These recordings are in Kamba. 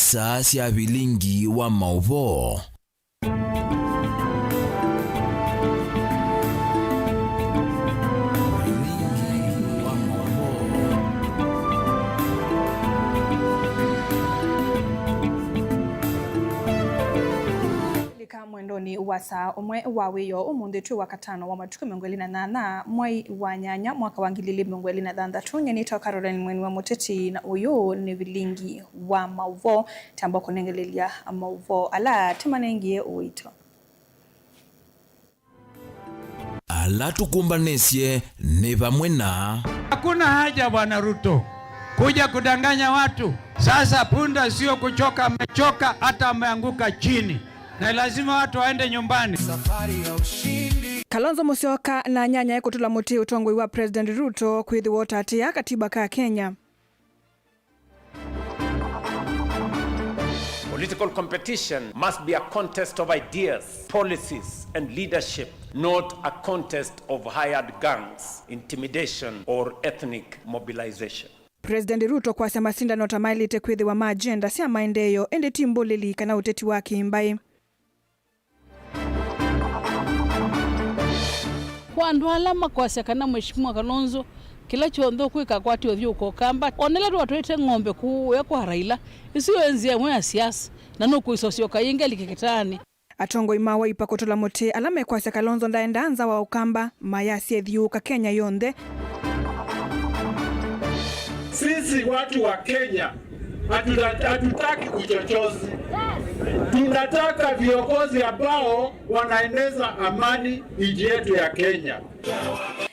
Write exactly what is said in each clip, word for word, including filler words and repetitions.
Saa sya vilingi wa maũvoo. Vilingi wa maũvoo. Lika mwendonĩ wa saa ũmwe wa wĩoo ũmũnthĩ twĩ wa katano wa matukũ mĩongo ĩlĩ na nyanya mwai wa nyanya mwaka wa ngili ilĩ mĩongo ĩlĩ na thanthatũ. Nyie nĩtawa Caroline Mweni wa Mũteti na ũyũ nĩ vilingi wa maũvoo. Tamba kũnengelelya maũvoo ala tũmanengie ũito. Ala tũkũmbanĩsye nĩ vamwe na. Hakuna haja, Bwana Ruto, kuja kudanganya watu. Sasa punda sio kuchoka, amechoka, hata ameanguka chini. Na lazima watu waende nyumbani. Kalonzo Musyoka na nyanyae kũtũla mũtĩ ũtongoi wa President Ruto kwĩthĩwa ũtatĩĩa katiba ka Kenya. Political competition must be a contest of ideas, policies, and leadership, not a contest of hired gangs, intimidation, or ethnic mobilization. President Ruto kwasya masindano ta maĩlĩte kwĩthĩwa ma agenda sya maendeeo, ĩndĩ ti mbũlĩli kana ũteti wa kĩ-mbaĩ. Kwa andũ ala makwasya kana Mheshimiwa Kalonzo kĩla kyonthe ũkwĩka akwate ũthyũũko Ũkamba, onela twatwaĩte ng'ombe kũũya kwa Raila, ĩsu yo nzĩa ĩmwe ya siasa, na nũkwĩsa ũsyoka yĩngĩ alike kĩtaanĩ. Atongoi ma Wiper kũtũla mũtĩ ala mekwasya Kalonzo ndaendaa nza wa Ũkamba, mayasya ĩthyũũka Kenya yonthe. Sisi watu wa Kenya hatuta-, hatutaki uchochezi. Tunataka viongozi ambao wanaeneza amani nchi yetu ya Kenya.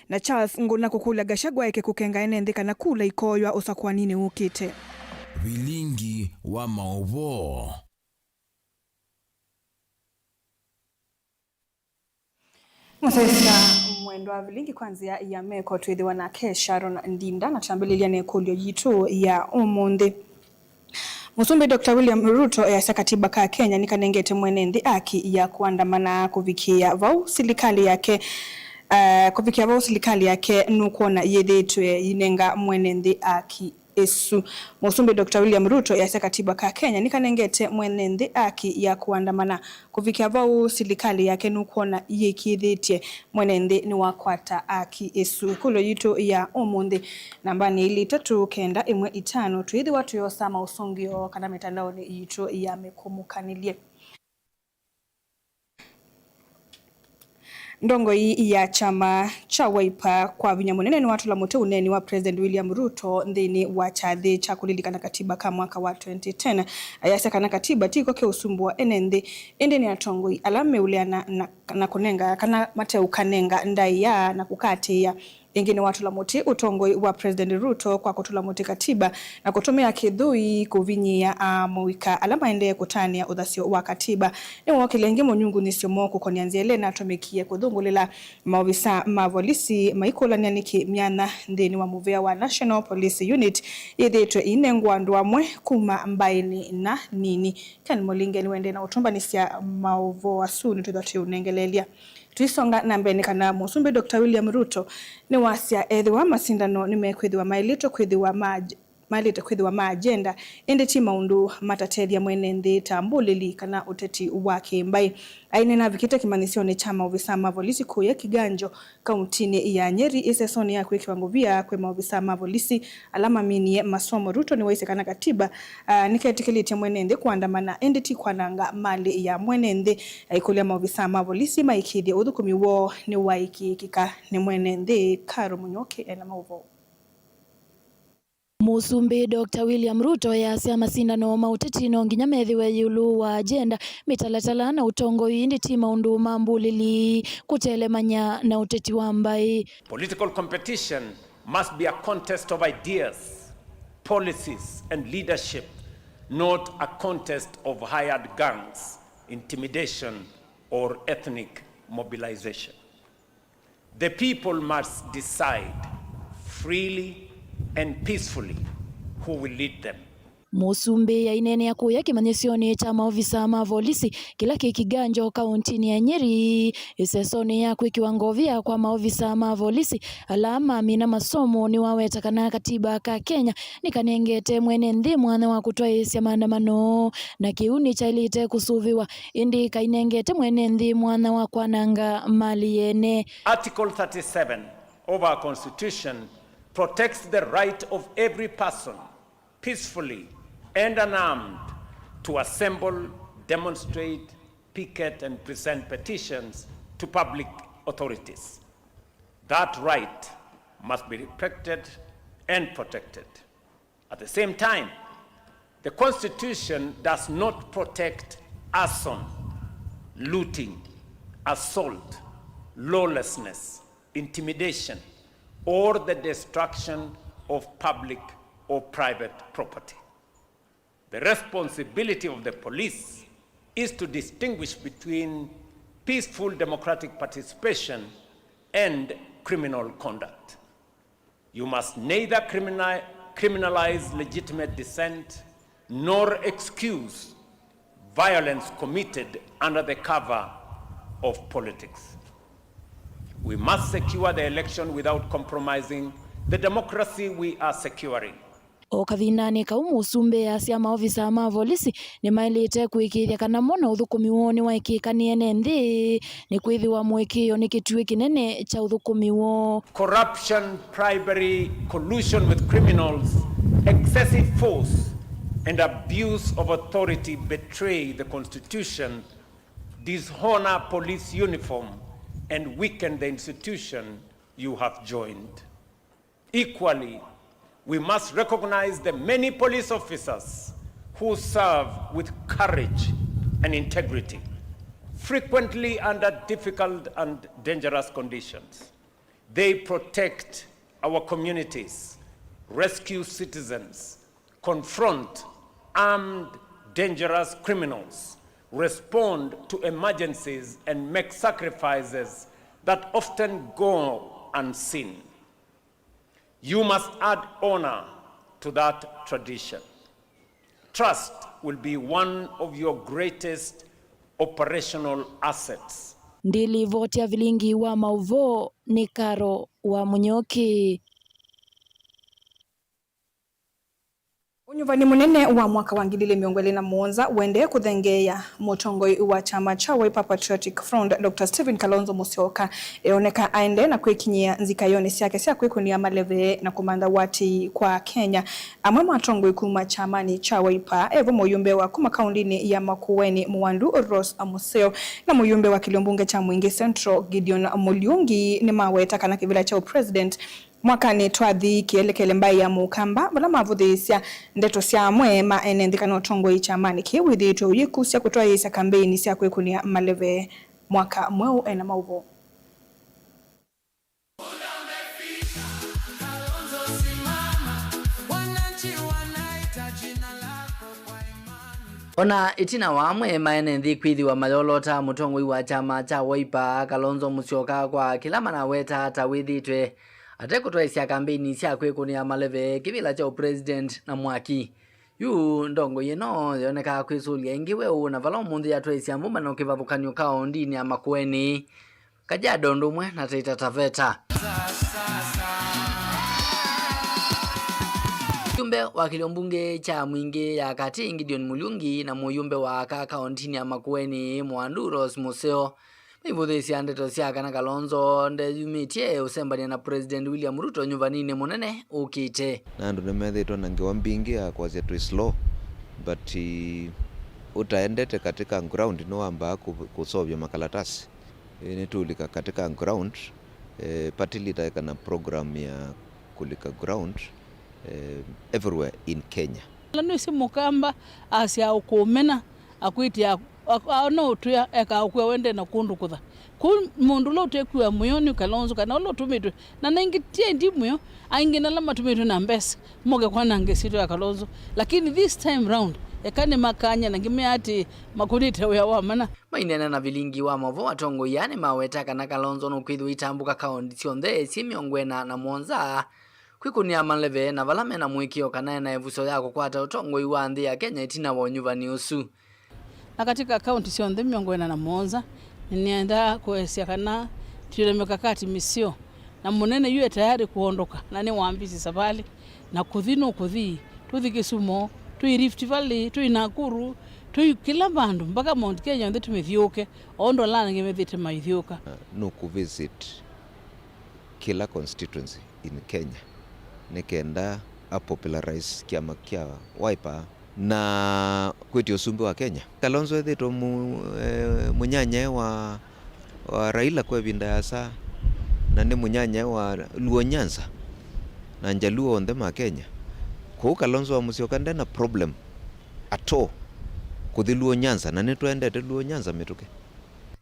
Na Charles Nguna kũkũlya Gachagua eke kũkenga ene nthĩ kana kula ikoywa ũsakũaninĩ ũkĩte. Vilingi wa maũvoo. Mũsyaĩĩsya mwendwa vilingi kwa nzĩa ya meko twĩthĩwa nake Sharon Ndinda, na twambĩlĩlya na ĩkũlyo yitũ ya ũmũnthĩ. Mũsumbĩ Doctor William Ruto easya katiba ka Kenya nĩkanengete mwene nthĩ aki ya kũandamana kũvikĩa vau silikalĩ yake, eh, kũvikĩa vau silikalĩ yake nũkwona yĩthĩĩtwe yĩnenga mwene nthĩ aki ĩsu. Mũsumbĩ Doctor William Ruto easya katiba ka Kenya nĩkanengete mwene nthĩ aki ya kũandamana kũvikĩa vau silikalĩ yake nũkwona yĩkĩĩthĩtye mwene nthĩ nĩwakwata aki ĩsu. Ĩkũlyo yitũ ya ũmũnthĩ, nambanĩ ilĩ itatũ kenda ĩmwe itano, twĩthĩwa tũyosa maũsũngĩo kana mĩtandaonĩ yitũ ya mĩkũmũkanĩlye. Ndongoi ya kyama kya Wiper kwa vinya mũnene nĩwatũla mũtĩ ũneeni wa President William Ruto nthĩnĩ wa kyathĩ kya kũlilikana katiba ka mwaka wa twenty ten. Ayasya kana katiba tiko kĩũsumbũa ene nthĩ, ĩndĩ nĩ atongoi ala meũleana na, na kũnenga kana mateũkanenga ndaĩa na kũkatĩĩa. Ĩngĩ nĩwatũla mũtĩ ũtongoi wa President Ruto kwa kũtũla mũtĩ katiba na kũtũmĩa kĩthũi kũvinyĩĩa amũika ala maendee kũtanĩa ũthasyo wa katiba. Nĩwookĩlya ĩngĩ mũnyungunyĩsyo moo kũkonĩa nzĩa ĩla ĩnatũmĩkie kũthũngũlĩla maovisa ma volisi maikũlany'a nĩkĩ myanya nthĩnĩ wa mũvĩa wa National Police Unit yĩthĩĩtwe ĩinengwa andũ amwe kuma mbaĩnĩ na nini. Ken Mũlinge nĩwendee na ũtũmbanĩsya maũvoo asu, nĩtwĩthwa tũiũnengeleelya. Tũisonga na mbee nĩ kana Mũsumbĩ Doctor William Ruto nĩwasya ethĩwa masindano nĩmekwĩthĩwa maĩlĩtwe kwĩthĩwa ma, maĩlĩte kwĩthĩwa ma agenda, ĩndĩ ti maũndũ matatethya mwene nthĩ ta mbũlĩli kana ũteti wa kĩ-mbaĩ. Aineena avikĩte kĩmanyĩsyonĩ kya maovisa ma volisi kũya Kiganjo, kauntinĩ ya Nyeri, ĩsesonĩ ya kwĩkĩwa ngovia kwĩ maovisa ma volisi ala maminie masomo. Ruto nĩwaisye kana katiba, ah, nĩketĩkĩlĩtye mwene nthĩ kũandamana, ĩndĩ ti kwananga malĩ ya mwene nthĩ. Aikũlya maovisa ma volisi maĩkĩĩthye ũthũkũmi woo nĩwaĩkĩĩkĩka nĩ mwene nthĩ. Karo Mũnyoki ena maũvoo. Mũsumbĩ Doctor William Ruto easya masindano ma ũteti no nginya methĩwe ĩũlũ wa agenda, mĩtalatala na ũtongoi, ĩndĩ ti maũndũ ma mbũlĩli, kũtelemany'a na ũteti wa mbaĩ. Political competition must be a contest of ideas, policies, and leadership, not a contest of hired gangs, intimidation, or ethnic mobilization. The people must decide freely and peacefully who will lead them. Mũsumbĩ aineenea kũya kĩmanyĩsyonĩ kya maovisa ma volisi kĩla kĩ Kiganjo kaũntinĩ ya Nyeri, ĩsesonĩ ya kwĩkĩwa ngovia kwa maovisa ma volisi ala mamina masomo, nĩwaweta kana katiba ka Kenya nĩkanengete mwene nthĩ mwanya wa kũtwaĩĩsya maandamano, na kĩu nĩkyaĩlĩte kũsũvĩwa, ĩndĩ kainengete mwene nthĩ mwanya wa kwananga mali yene. Article thirty-seven of our Constitution protects the right of every person peacefully and unarmed to assemble, demonstrate, picket, and present petitions to public authorities. That right must be respected and protected. At the same time, the Constitution does not protect arson, looting, assault, lawlessness, intimidation, or the destruction of public or private property. The responsibility of the police is to distinguish between peaceful democratic participation and criminal conduct. You must neither crimini-, criminalize legitimate dissent nor excuse violence committed under the cover of politics. We must secure the election without compromising the democracy we are securing. O kavindanĩ kau, mũsumbĩ easya maovisa ma volisi nĩmaĩlĩte kũĩkĩĩthya kana mona ũthũkũmi woo nĩwaĩkĩĩka nĩ ene nthĩ, nĩkwĩthĩwa mũĩkĩĩo nĩ kĩtuĩ kĩnene kya ũthũkũmi woo. Corruption, bribery, collusion with criminals, excessive force, and abuse of authority betray the Constitution, dishonor police uniform, and weaken the institution you have joined. Equally, we must recognize the many police officers who serve with courage and integrity, frequently under difficult and dangerous conditions. They protect our communities, rescue citizens, confront armed, dangerous criminals, respond to emergencies, and make sacrifices that often go unseen. You must add honor to that tradition. Trust will be one of your greatest operational assets. Ndilivoti ya vilingi wa mauvoo nĩ Karo wa Mũnyoki. Ũnyuvani mũnene wa mwaka wa ngili ili mĩongo ĩlĩ na mũonza ũendee kũthengeea mũtongoi wa kyama kya Wiper Patriotic Front, Doctor Stephen Kalonzo Musyoka, eoneka aendee na kwĩkinyĩa nzikayonĩ syake sya kwĩkũnĩa maleve na kũmantha ũatĩĩi kwa Kenya. Amwe ma atongoi kuma kyamanĩ kya Wiper, evo mũyumbe wa kuma kaũndĩnĩ ya Makueni Mwandu Rose Museo na mũyumbe wa kĩlio mbunge kya Mwingi Central Gideon Muliungi nĩmaweta kana kĩvĩla kya ũpresident mwakanĩ twathi kĩelekele mbaĩ ya Mũkamba, vala mavũthĩĩsya ndeto sya amwe ma ene nthĩ kana ũtongoi kyamanĩ kĩĩ wĩthĩĩtwe ũyĩkusya kũtwaĩĩsya kambeini sya kwĩkũnĩa maleve mwaka mweũ. Ena maũvoo. Ona ĩtina wa amwe ma ene nthĩ kwĩthĩwa mayolotaa mũtongoi wa kyama kya Wiper, Kalonzo Musyoka, kwa kĩla manawetaa ta wĩthĩĩtwe atekũtwaĩsya kambeini sya kwĩkũnĩa maleve kĩvĩla kya ũpresident na mwaki, yu ndongoi ĩno yonekaa kwĩsũlya ĩngĩ weũ, na vala ũmũnthĩ yatwaĩsya mbũmbano kĩvathũkany'o kaũndĩnĩ ya Makueni, Kajiado ũndũ ũmwe na Taita Taveta. Mũyumbe wa kĩlio mbunge kya Mwingi ya katĩ Gideon Muliungi na mũyumbe wa aka kaũndĩnĩ ya Makueni Mwandu Rose Museo maivũthĩĩsya ndeto sya kana Kalonzo ndeyumĩtye ũsembany'a na President William Ruto nyuvaninĩ mũnene ũkĩte. Na andũ nĩmethĩĩtwe na ngewa mbingĩ ya kwasya twĩ slow, but, eh, ũtaendete katika ground nĩwambaa kũ-, kũseũvya makalatasi. Eh, nĩtũũlika katika ground, eh, party leader ekana program ya kũlika ground, eh, everywhere in Kenya. Ala nĩsĩ Mũkamba asya ũkũmena, akwĩtĩa, a-, aona ũtwĩa, ekaa ũkwĩa wende na kũndũ kũtha. Kũu mũndũ ũla ũtekwĩwa mũyo nĩ Kalonzo, kana ũla ũtũmĩtwe, na naingĩ ti endi mũyo, aingĩ nala matũmĩtwe na mbesa, moke kwananga ĩsyĩtwa ya Kalonzo. Lakini this time round, eka nĩmakany'a na ngĩmea atĩ makũnĩte wĩa wa mana. Maineena na vilingi wa maũvoo, atongoi aa nĩmaweta kana Kalonzo nũkwĩthĩwa itambũka kaũndi syonthe syĩ mĩongo ĩna na mũonza, kwĩkũnĩa maleve na vala mena mũĩkĩĩo kana ena ĩvuso ya kũkwata ũtongoi wa nthĩ ya Kenya ĩtina wa ũnyuvani ũsu. Na katika kaunti syonthe mĩongo ĩna na mũonza, nĩnĩenda kũelesya kana twĩ na mikakati mĩseo, na mũnene yu e tayarĩ kũondoka, na nĩwambĩĩsye savalĩ, na kũthi nũkũthi, tũthi Kisumu, twĩ Rift Valley, twĩ Nakuru, twĩ kĩla vandũ, mpaka Mount Kenya yonthe tũmĩthiũũke, o ũndũ ala angĩ methĩĩte maithiũũka. Nũkũvisit kĩla constituency in Kenya nĩ kenda a popularize kĩama kya Wiper na kwĩtya ũsumbĩ wa Kenya. Kalonzo ethĩtwe mu-, eh, mũnyanyae wa, wa Raila kwa ĩvinda yasa, na nĩ mũnyanyae wa Luo Nyanza na Njaluo onthe ma Kenya. Kwoou Kalonzo wa Musyoka ndena problem at all kũthi Luo Nyanza, na nĩtwendete Luo Nyanza mĩtũkĩ.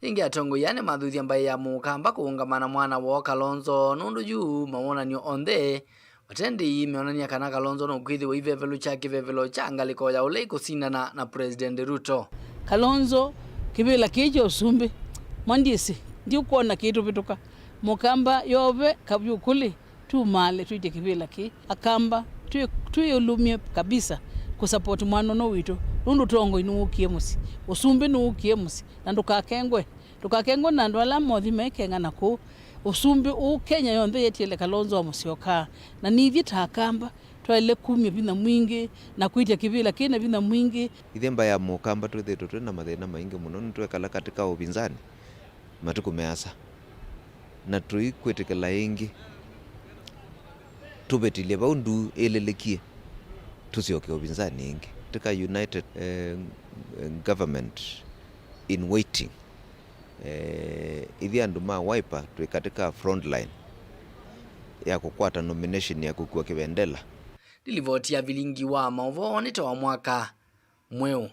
Ĩngĩ atongoi aa nĩmathuthya mbaĩ ya Mũkamba kũũngama na mwana woo Kalonzo, nũndũ yu mawonany'o onthe mate ndĩi meonany'a kana Kalonzo nũkwĩthĩwa ivevelo kya kĩvevelo kya ngalĩko ya ũla ĩkũsindana na President Ruto. Kalonzo, kĩvĩla kĩĩ kya ũsumbĩ, mwa ndyĩsĩ, ndiũkwona kĩtũvĩtũka. Mũkamba yove kavyũ kũlĩ, tumaale twĩtye kĩvĩla kĩĩ. Akamba, twĩ-, twĩũlũmye kabisa kũsupport mwana ũno witũ, nũndũ ũtongoi nĩwũkie mũsyĩ, ũsumbĩ nĩwũkie mũsyĩ, na ndũkakengwe, ndũkakengwe na andũ ala mothi mekeng'ana kũu. Ũsumbĩ ũũ Kenya yonthe yetiele Kalonzo wa Musyoka, na nithyĩ ta Akamba twaĩle kumya vinya mwingĩ na kwĩtya kĩvĩla kĩ na vinya mwingĩ. Ithyĩ mbaĩ ya Mũkamba twĩthĩĩtwe twĩ na mathĩna maingĩ mũno, nĩtwekala katika ũvinzani matukũ measa, na tũikwĩtĩkĩla ĩngĩ tũvĩtĩlye vau nduu ĩlĩlĩkie, tũsyoke ũvinzani ĩngĩ. Tũka united, eh, government in waiting. Eh, ithyĩ andũ ma Wiper twĩ katika front line ya kũkwata nomination ya kũkua kĩvendela. Nĩ livoti ya vilingi wa maũvoo nĩ ta wa mwaka mweũ.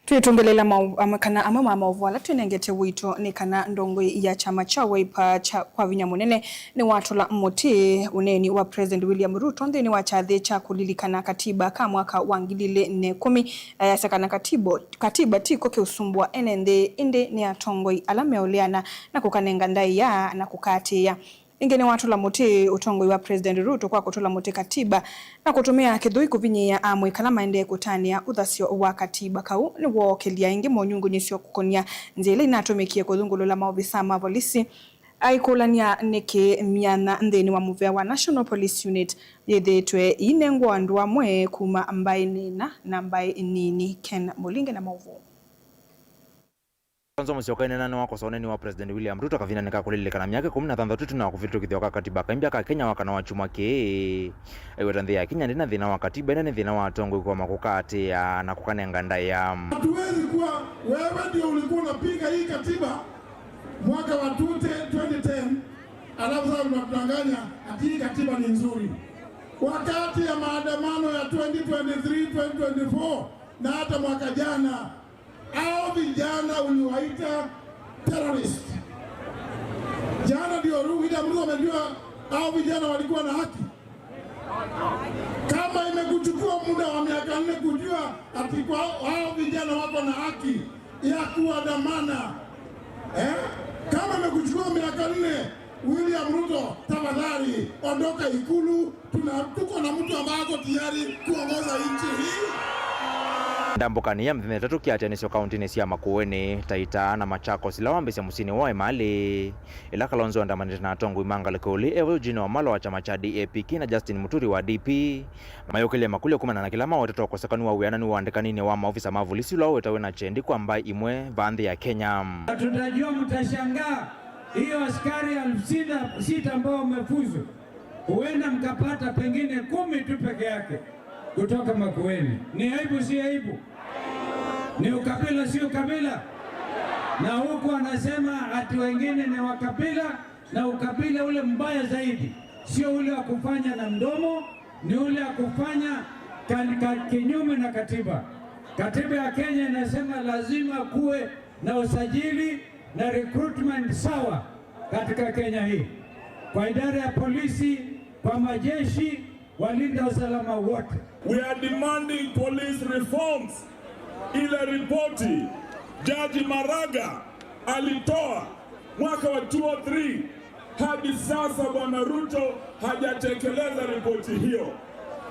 Twĩtũngĩlĩla mau-, amwe kana amwe ma maũvoo ala twĩnengete ũito nĩ kana ndongoi ya kyama kya Wiper kya kwa vinya mũnene nĩwatũla mũtĩ ũneeni wa President William Ruto nthĩnĩ wa kyathĩ kya kũlilikana katiba ka mwaka wa ngili ilĩ na ĩkũmi, na yasya kana katibo-, katiba tiko kĩũsumbũa ene nthĩ, ĩndĩ nĩ atongoi ala meũleana na kũkanenga ndaĩa na kũkaatĩĩa. Ĩngĩ nĩwatũla mũtĩ ũtongoi wa President Ruto kwa kũtũla mũtĩ katiba na kũtũmĩa kĩthũi kũvinyĩĩa amwe kana maendee kũtanĩa ũthasyo wa katiba kau. Nĩwookelya ĩngĩ monyungunyĩsyo kũkonia nzĩa ila inatũmĩkie kũthũngũlũla maovisa ma volisi, aikũlany'a nĩkĩ myanya nthĩnĩ wa mũvea wa National Police Unit yĩthĩĩtwe iinengwa andũ amwe kuma mbaĩ nĩna na mbaĩ nini. Ken Mũlinge na maũvoo. Kalonzo Musyoka ĩneena nĩwakosa ũneeni wa President William Ruto kavindanĩ ka kũlilikana myaka ĩkũmi na thanthatũ ĩtina wa kũvĩtũkĩthw'a kwa katiba kaimbya ka Kenya wa kana wa kyumwa kĩĩ. Aiweta nthĩ ya Kenya ndĩna thĩna wa katiba, ĩndĩ nĩ thĩna wa atongoi kũema kũkaatĩĩa na kũkanenga ndaĩa. Hatuwezi kuwa wewe ndio ulikuwa unapinga hii katiba mwaka wa twenty ten, alafu sasa unatudanganya ati hii katiba ni nzuri. Wakati ya maandamano ya twenty twenty-three, twenty twenty-four na hata mwaka jana, hao vijana uliwaita terrorist. Jana ndio Ru-, William Ruto amejua hao vijana walikuwa na haki. Kama imekuchukua muda wa miaka nne kujua ati kwa hao vijana wako na haki ya kuandamana, eh? Kama imekuchukua miaka nne, William Ruto, tafadhali ondoka Ikulu. Tuna, tuko na mtu ambaye ako tayari kuongoza nchi hii. Ndambũkanĩ ya mĩthenya ĩtatũ kĩatĩanĩsyo kaũntĩnĩ sya Makueni, Taita na Machakos, ila wambĩĩsya mũsyĩnĩ wa Emali, ĩla Kalonzo andamanĩte na atongoi ma ngalĩko ĩũlũ, evo Eugene Wamalwa wa kyama kya D A P kĩ na Justin Muturi wa D P, mayũkĩlya makũlyo kumana na kĩla mawetetwe ũkosekanu wa wĩananu ũandĩkaninĩ wa maovisa ma volisi ũla wawetawe na kyendi kwa mbaĩ imwe vaa nthĩ ya Kenya. Tutajua, mtashangaa, hiyo askari elfu sita, sita ambao wamefuzu, huenda mkapata pengine kumi tu peke yake kutoka Makueni. Ni aibu, si aibu? Ni ukabila, si ukabila? Na huku anasema ati wengine ni wa kabila, na ukabila ule mbaya zaidi, sio ule wa kufanya na mdomo, ni ule wa kufanya kan-, ka-, kinyume na katiba. Katiba ya Kenya inasema lazima kuwe na usajili na recruitment sawa katika Kenya hii, kwa idara ya polisi, kwa majeshi, walinda usalama wote. We are demanding police reforms. Ile ripoti Jaji Maraga alitoa Mwaka wa two oh three, hadi sasa Bwana Ruto hajatekeleza ripoti hiyo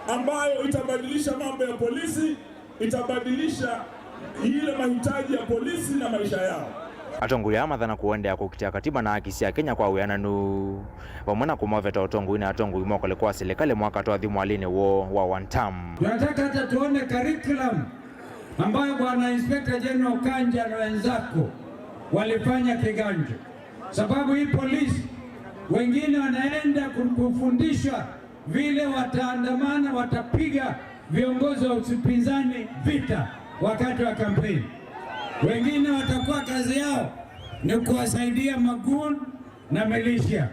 ambayo itabadilisha mambo ya polisi, itabadilisha ile mahitaji ya polisi na maisha yao. Atongoi aya mathana kũendeea kũkitĩa katiba na haki sya Kenya kwa wĩananu, vamwe na kũmaveta ũtongoinĩ atongoi mokole kwa silikalĩ mwaka twathi mwalinĩ woo wa one term. Tunataka hata tuone curriculum ambayo Bwana Inspector General Kanja na wenzako walifanya kiganjo, sababu hii polisi wengine wanaenda ku-, kufundishwa vile wataandamana, watapiga viongozi wa upinzani vita wakati wa kampeni. Wengine watakuwa kazi yao ni kuwasaidia magoon na militia.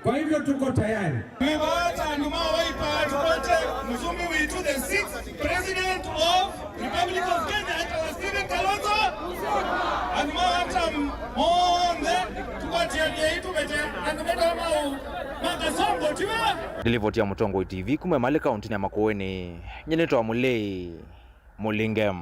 Kwa hivyo tuko tayari. Twĩvaata andũ ma Wiper tũkwate mũsumbĩ witũ, the sixth president of Republic of Kenya, Stephen Kalonzo. Andũ ma one term onthe tũkwatĩanĩei tũvete andũ meta mau ma Kasongo, tiwe? Nĩ livoti ya Mũtongoi T V kuma Emali kaũntĩnĩ ya Makueni, nyie nĩtawa Mũlei Mũlinge.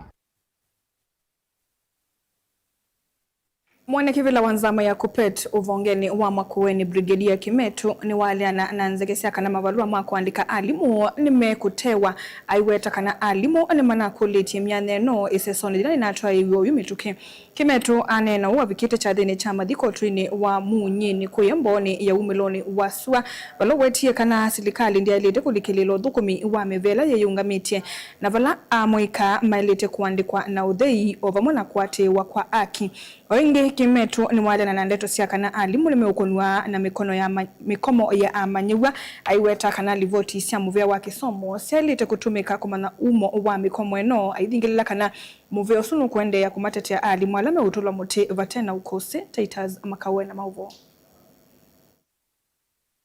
Mwene kĩvĩla wa nzama ya KUPPET ũvongenĩ wa Makueni, Brigadier Kimetu, nĩwaleana na nzeke sya kana mavalũa ma kũandĩka alimũ nĩmekũtewa, aiweta kana alimũ nĩmanakũlĩtye myanya ĩno ĩsesonĩ yĩla yĩnatwaĩiw'e oyu mĩtũkĩ. Kimetu aneena ũu avikĩte kyathĩnĩ kya mathiko ũtũinĩ wa Munyinĩ kũya mboonĩ ya umĩlonĩ wa sua, vala ũwetie kana silikalĩ ndyaĩlĩte kũlikĩlĩĩla ũthũkũmi wa mĩvĩa ĩla yĩyĩũngamĩtye, na vala amũika maĩlĩte kũandĩkwa na ũthei o vamwe na kũatĩĩwa kwa aki. O ĩngĩ, Kimetu nĩwaleana na ndeto sya kana alimũ nĩmeũkũnw'a na mĩkono ya ma-, mĩkomo ya amanyĩw'a, aiweta kana livoti sya mũvĩa wa kĩsomo syaĩlĩte kũtũmĩka kũmanya umo wa mĩkomo ĩno, aithingĩlĩla kana mũvĩa ũsu nũkũendeea kũmatetea alimũ ala meũtũlwa mũtĩ vate na ũkũsĩ. Titus Makawe na maũvoo.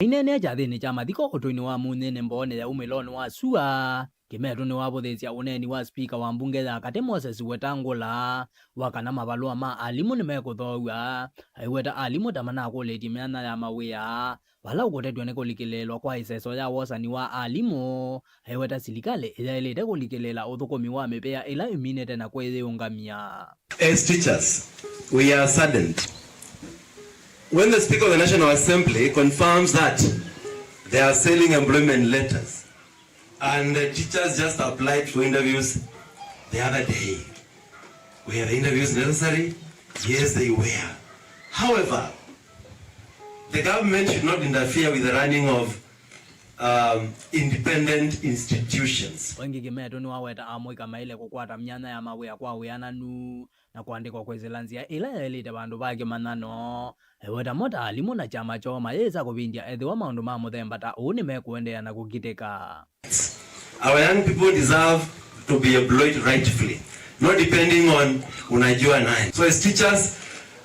Aineenea kyathĩnĩ kya mathiko ũtũinĩ wa Munyinĩ mboonĩ ya umĩlonĩ wa sua, Kimetu nĩwavũthĩĩsya ũneeni wa spika wa mbunge ya katĩ Moses Wetangula wa kana mavalũa ma alimũ nĩmekũthooaw'a, aiweta alimũ ta manakũlĩtye myanya ya mawĩa, vala ũkũtetw'a nĩ kũlikĩlĩĩlwa kwa ĩseso ya wosani wa alimũ, aiweta silikalĩ ĩyaĩlĩte kũlikĩlĩĩla ũthũkũmi wa mĩvĩa ĩla ĩminĩte na kwĩyĩũngamya. As teachers, we are saddened when the Speaker of the National Assembly confirms that they are selling employment letters and the teachers just applied for interviews the other day. Were the interviews necessary? Yes, they were. However, the government should not interfere with the running of, um, independent institutions. Ĩngĩ, Kimetu nĩwaweta amũika maĩle kũkwata myanya ya mawĩa kwa wĩananu na kũandĩkwa kwĩsĩla nzĩa ĩla yaĩlĩte vandũ va kĩmanyano. Aiweta mo ta alimũ na kyama kyoo mayĩsa kũvindya ethĩwa maũndũ ma mũthemba ta ũũ nĩmekũendeea na kũkitĩka. Our young people deserve to be employed rightfully, not depending on unajua nani. So as teachers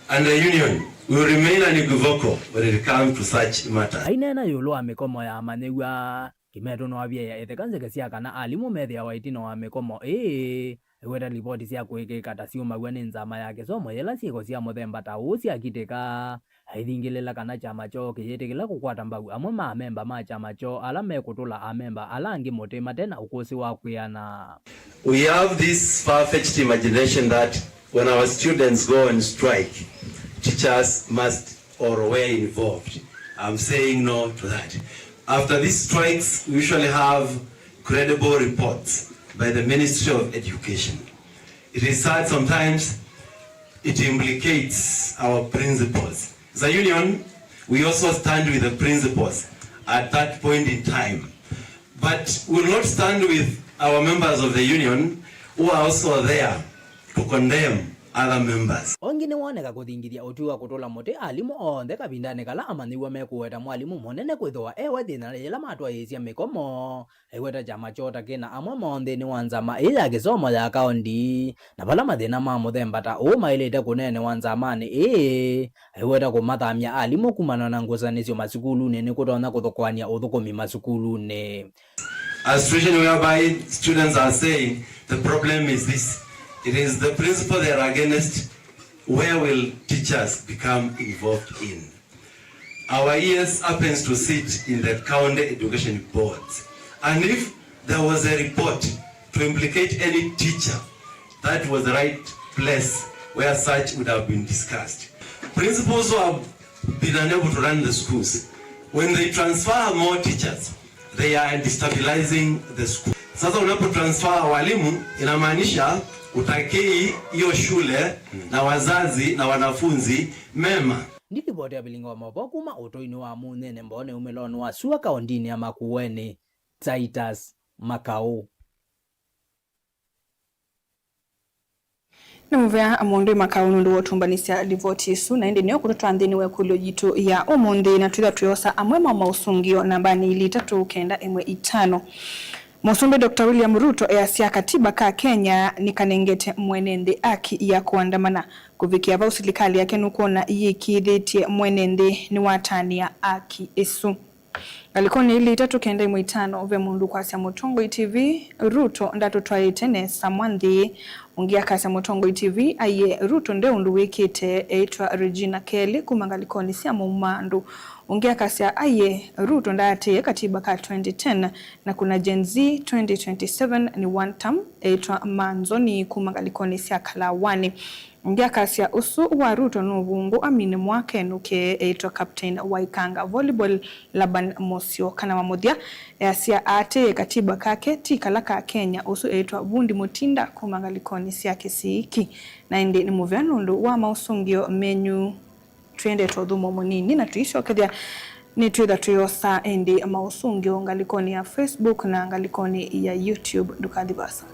and the union, we will remain unequivocal when it comes to such matters. Aineena ĩũlũ wa mĩkomo ya amanyĩw'a, Kimetu nĩwavyaĩa ĩtheka nzeke sya kana alimũ methĩawa ĩtina wa mĩkomo ĩĩ, aiweta livoti sya kũĩkĩĩka ta syumaw'a nĩ nzama ya kĩsomo yĩla syĩko sya mũthemba ta ũũ syakitĩka. Aithingĩlĩla kana kyama kyoo kĩyĩtĩkĩla kũkwata mbau amwe ma amemba ma kyama kyoo ala mekũtũla amemba ala angĩ mũtĩ mate na ũkũsĩ wa kwĩana. We have this far-fetched imagination that when our students go on strike, teachers must or were involved. I'm saying no to that. After these strikes, we usually have credible reports by the Ministry of Education. It is sad sometimes it implicates our principals. As a union, we also stand with the principals at that point in time. But we will not stand with our members of the union who are also there to condemn other members. Ĩngĩ nĩwoneka kũthingithya ũtwi wa kũtũla mũtĩ alimũ onthe kavindanĩ kala amanyĩw'a mekũweta mwalimũ mũnene kwĩthĩwa e we thĩna yĩla matwaĩĩsya mĩkomo. Aiweta kyama kyoo ta kĩna amwe moo nthĩnĩ wa nzama ĩĩ ya kĩsomo ya kaũnti, na vala mathĩna ma mũthemba ta ũũ maĩlĩte kũneenewa nzamanĩ ĩĩ, aiweta kũmathamya alimũ kumana na ngusanĩsyo masukulunĩ nĩkũtonya kũthokoany'a ũthũkũmi masukulunĩ. A situation whereby students are saying the problem is this, it is the principle they are against, where will teachers become involved in? Our E S happens to sit in the county education boards, and if there was a report to implicate any teacher, that was the right place where such would have been discussed. Principals who have Been unable to run the schools. When they transfer more teachers, they are destabilizing the school. Sasa unapotransfer walimu, inamaanisha utakei hiyo shule na wazazi na wanafunzi mema. Nĩ livoti ya Vilingi wa Mauvoo kuma ũtũinĩ wa Mũnyinyi Mbooni umĩlonĩ wa sua kaũndĩnĩ ya Makueni, Titus Makau. Nĩ mũvea mũndũ Makau nũndũ wa ũtũmbanĩsya livoti ĩsu, na ĩndĩ nĩyo kũtũtwaa nthĩnĩ wa ĩkũlyo yitũ ya ũmũnthĩ, na twĩtha twĩosa amwe ma maũsũngĩo nambanĩ ilĩ itatũ kenda ĩmwe itano. Mũsumbĩ Doctor William Ruto easya katiba ka Kenya nĩkanengete mwene nthĩ aki ya kũandamana. Kũvikĩa vau, silikalĩ yake nũkwona yĩkĩĩthĩtye mwene nthĩ nĩwatanĩa aki ĩsu. Ngalĩkonĩ ilĩ itatũ kenda ĩmwe itano, ve mũndũ ũkwasya Mũtongoi T V, Ruto ndatũtwaĩte nesa mwa nthĩ. Ũngĩ akasya Mũtongoi T V aiye Ruto nde ũndũ wĩkĩte. Eĩtwa Regina Kelly kuma ngalĩkonĩ sya Maumandũ. Ũngĩ akasya aiye Ruto ndaatĩĩe katiba ka twenty ten, na kuna Gen Z twenty twenty-seven nĩ one term. Eĩtwa Manzoni kuma ngalĩkonĩ sya Kalawanĩ. Ũngĩ akasya ũsu wa Ruto nũvũngũ amine mwaka enũke. Eĩtwa Captain Waikanga Volleyball Laban Mũsyoka. Na wa mũthya easya aatĩĩe katiba kake ti kala ka Kenya. Ũsu eĩtwa Vundi Mũtinda kuma ngalĩkonĩ sya Kĩsiiki. Na ĩndĩ nĩ mũvea nũndũ wa maũsũngĩo menyu. Twĩendete ũthũmũo mũnini na tũisyokethya. Nĩtwĩtha twĩosa ĩndĩ maũsũngĩo ngalĩkonĩ ya Facebook na ngalĩkonĩ ya YouTube. Ndũkathi vaasa.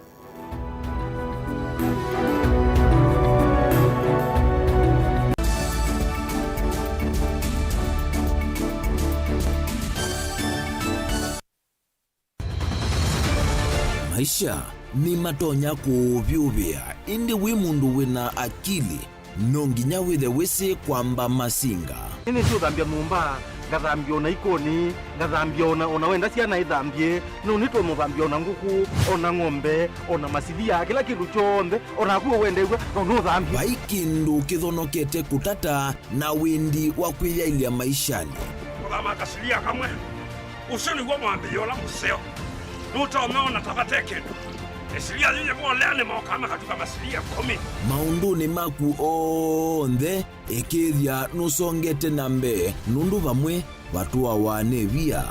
Maisha nĩmatonya kũũvyũvĩa, ĩndĩ wĩ mũndũ wĩ na akili, no nginya wĩthe wĩsĩ kwamba masinga. Nĩnĩsĩ ũthambya nyũmba, ngathambya o na ikonĩ, ngathambya o na, o na wenda syana ithambye, no nĩtũmũthambya o na ngũkũ, o na ng'ombe, o na masilia, kĩla kĩndũ kyonthe, o naku we wendew'a, no nũthambye. Vai kĩndũ kĩthonokete kũtata na wendi wa kwĩyaĩlya maishanĩ. Kũthama kasilia kamwe. Ũsu nĩw'o mwambĩĩo ũla mũseo. Nũtonya ona ta vate kĩndũ. Ĩsilia yĩyĩvolea nĩmokaa makatuka masilia ĩkũmi. Maũndũnĩ maku onthe, ĩkĩĩthya nũsongete na mbee, nũndũ vamwe vatũawa nĩ via.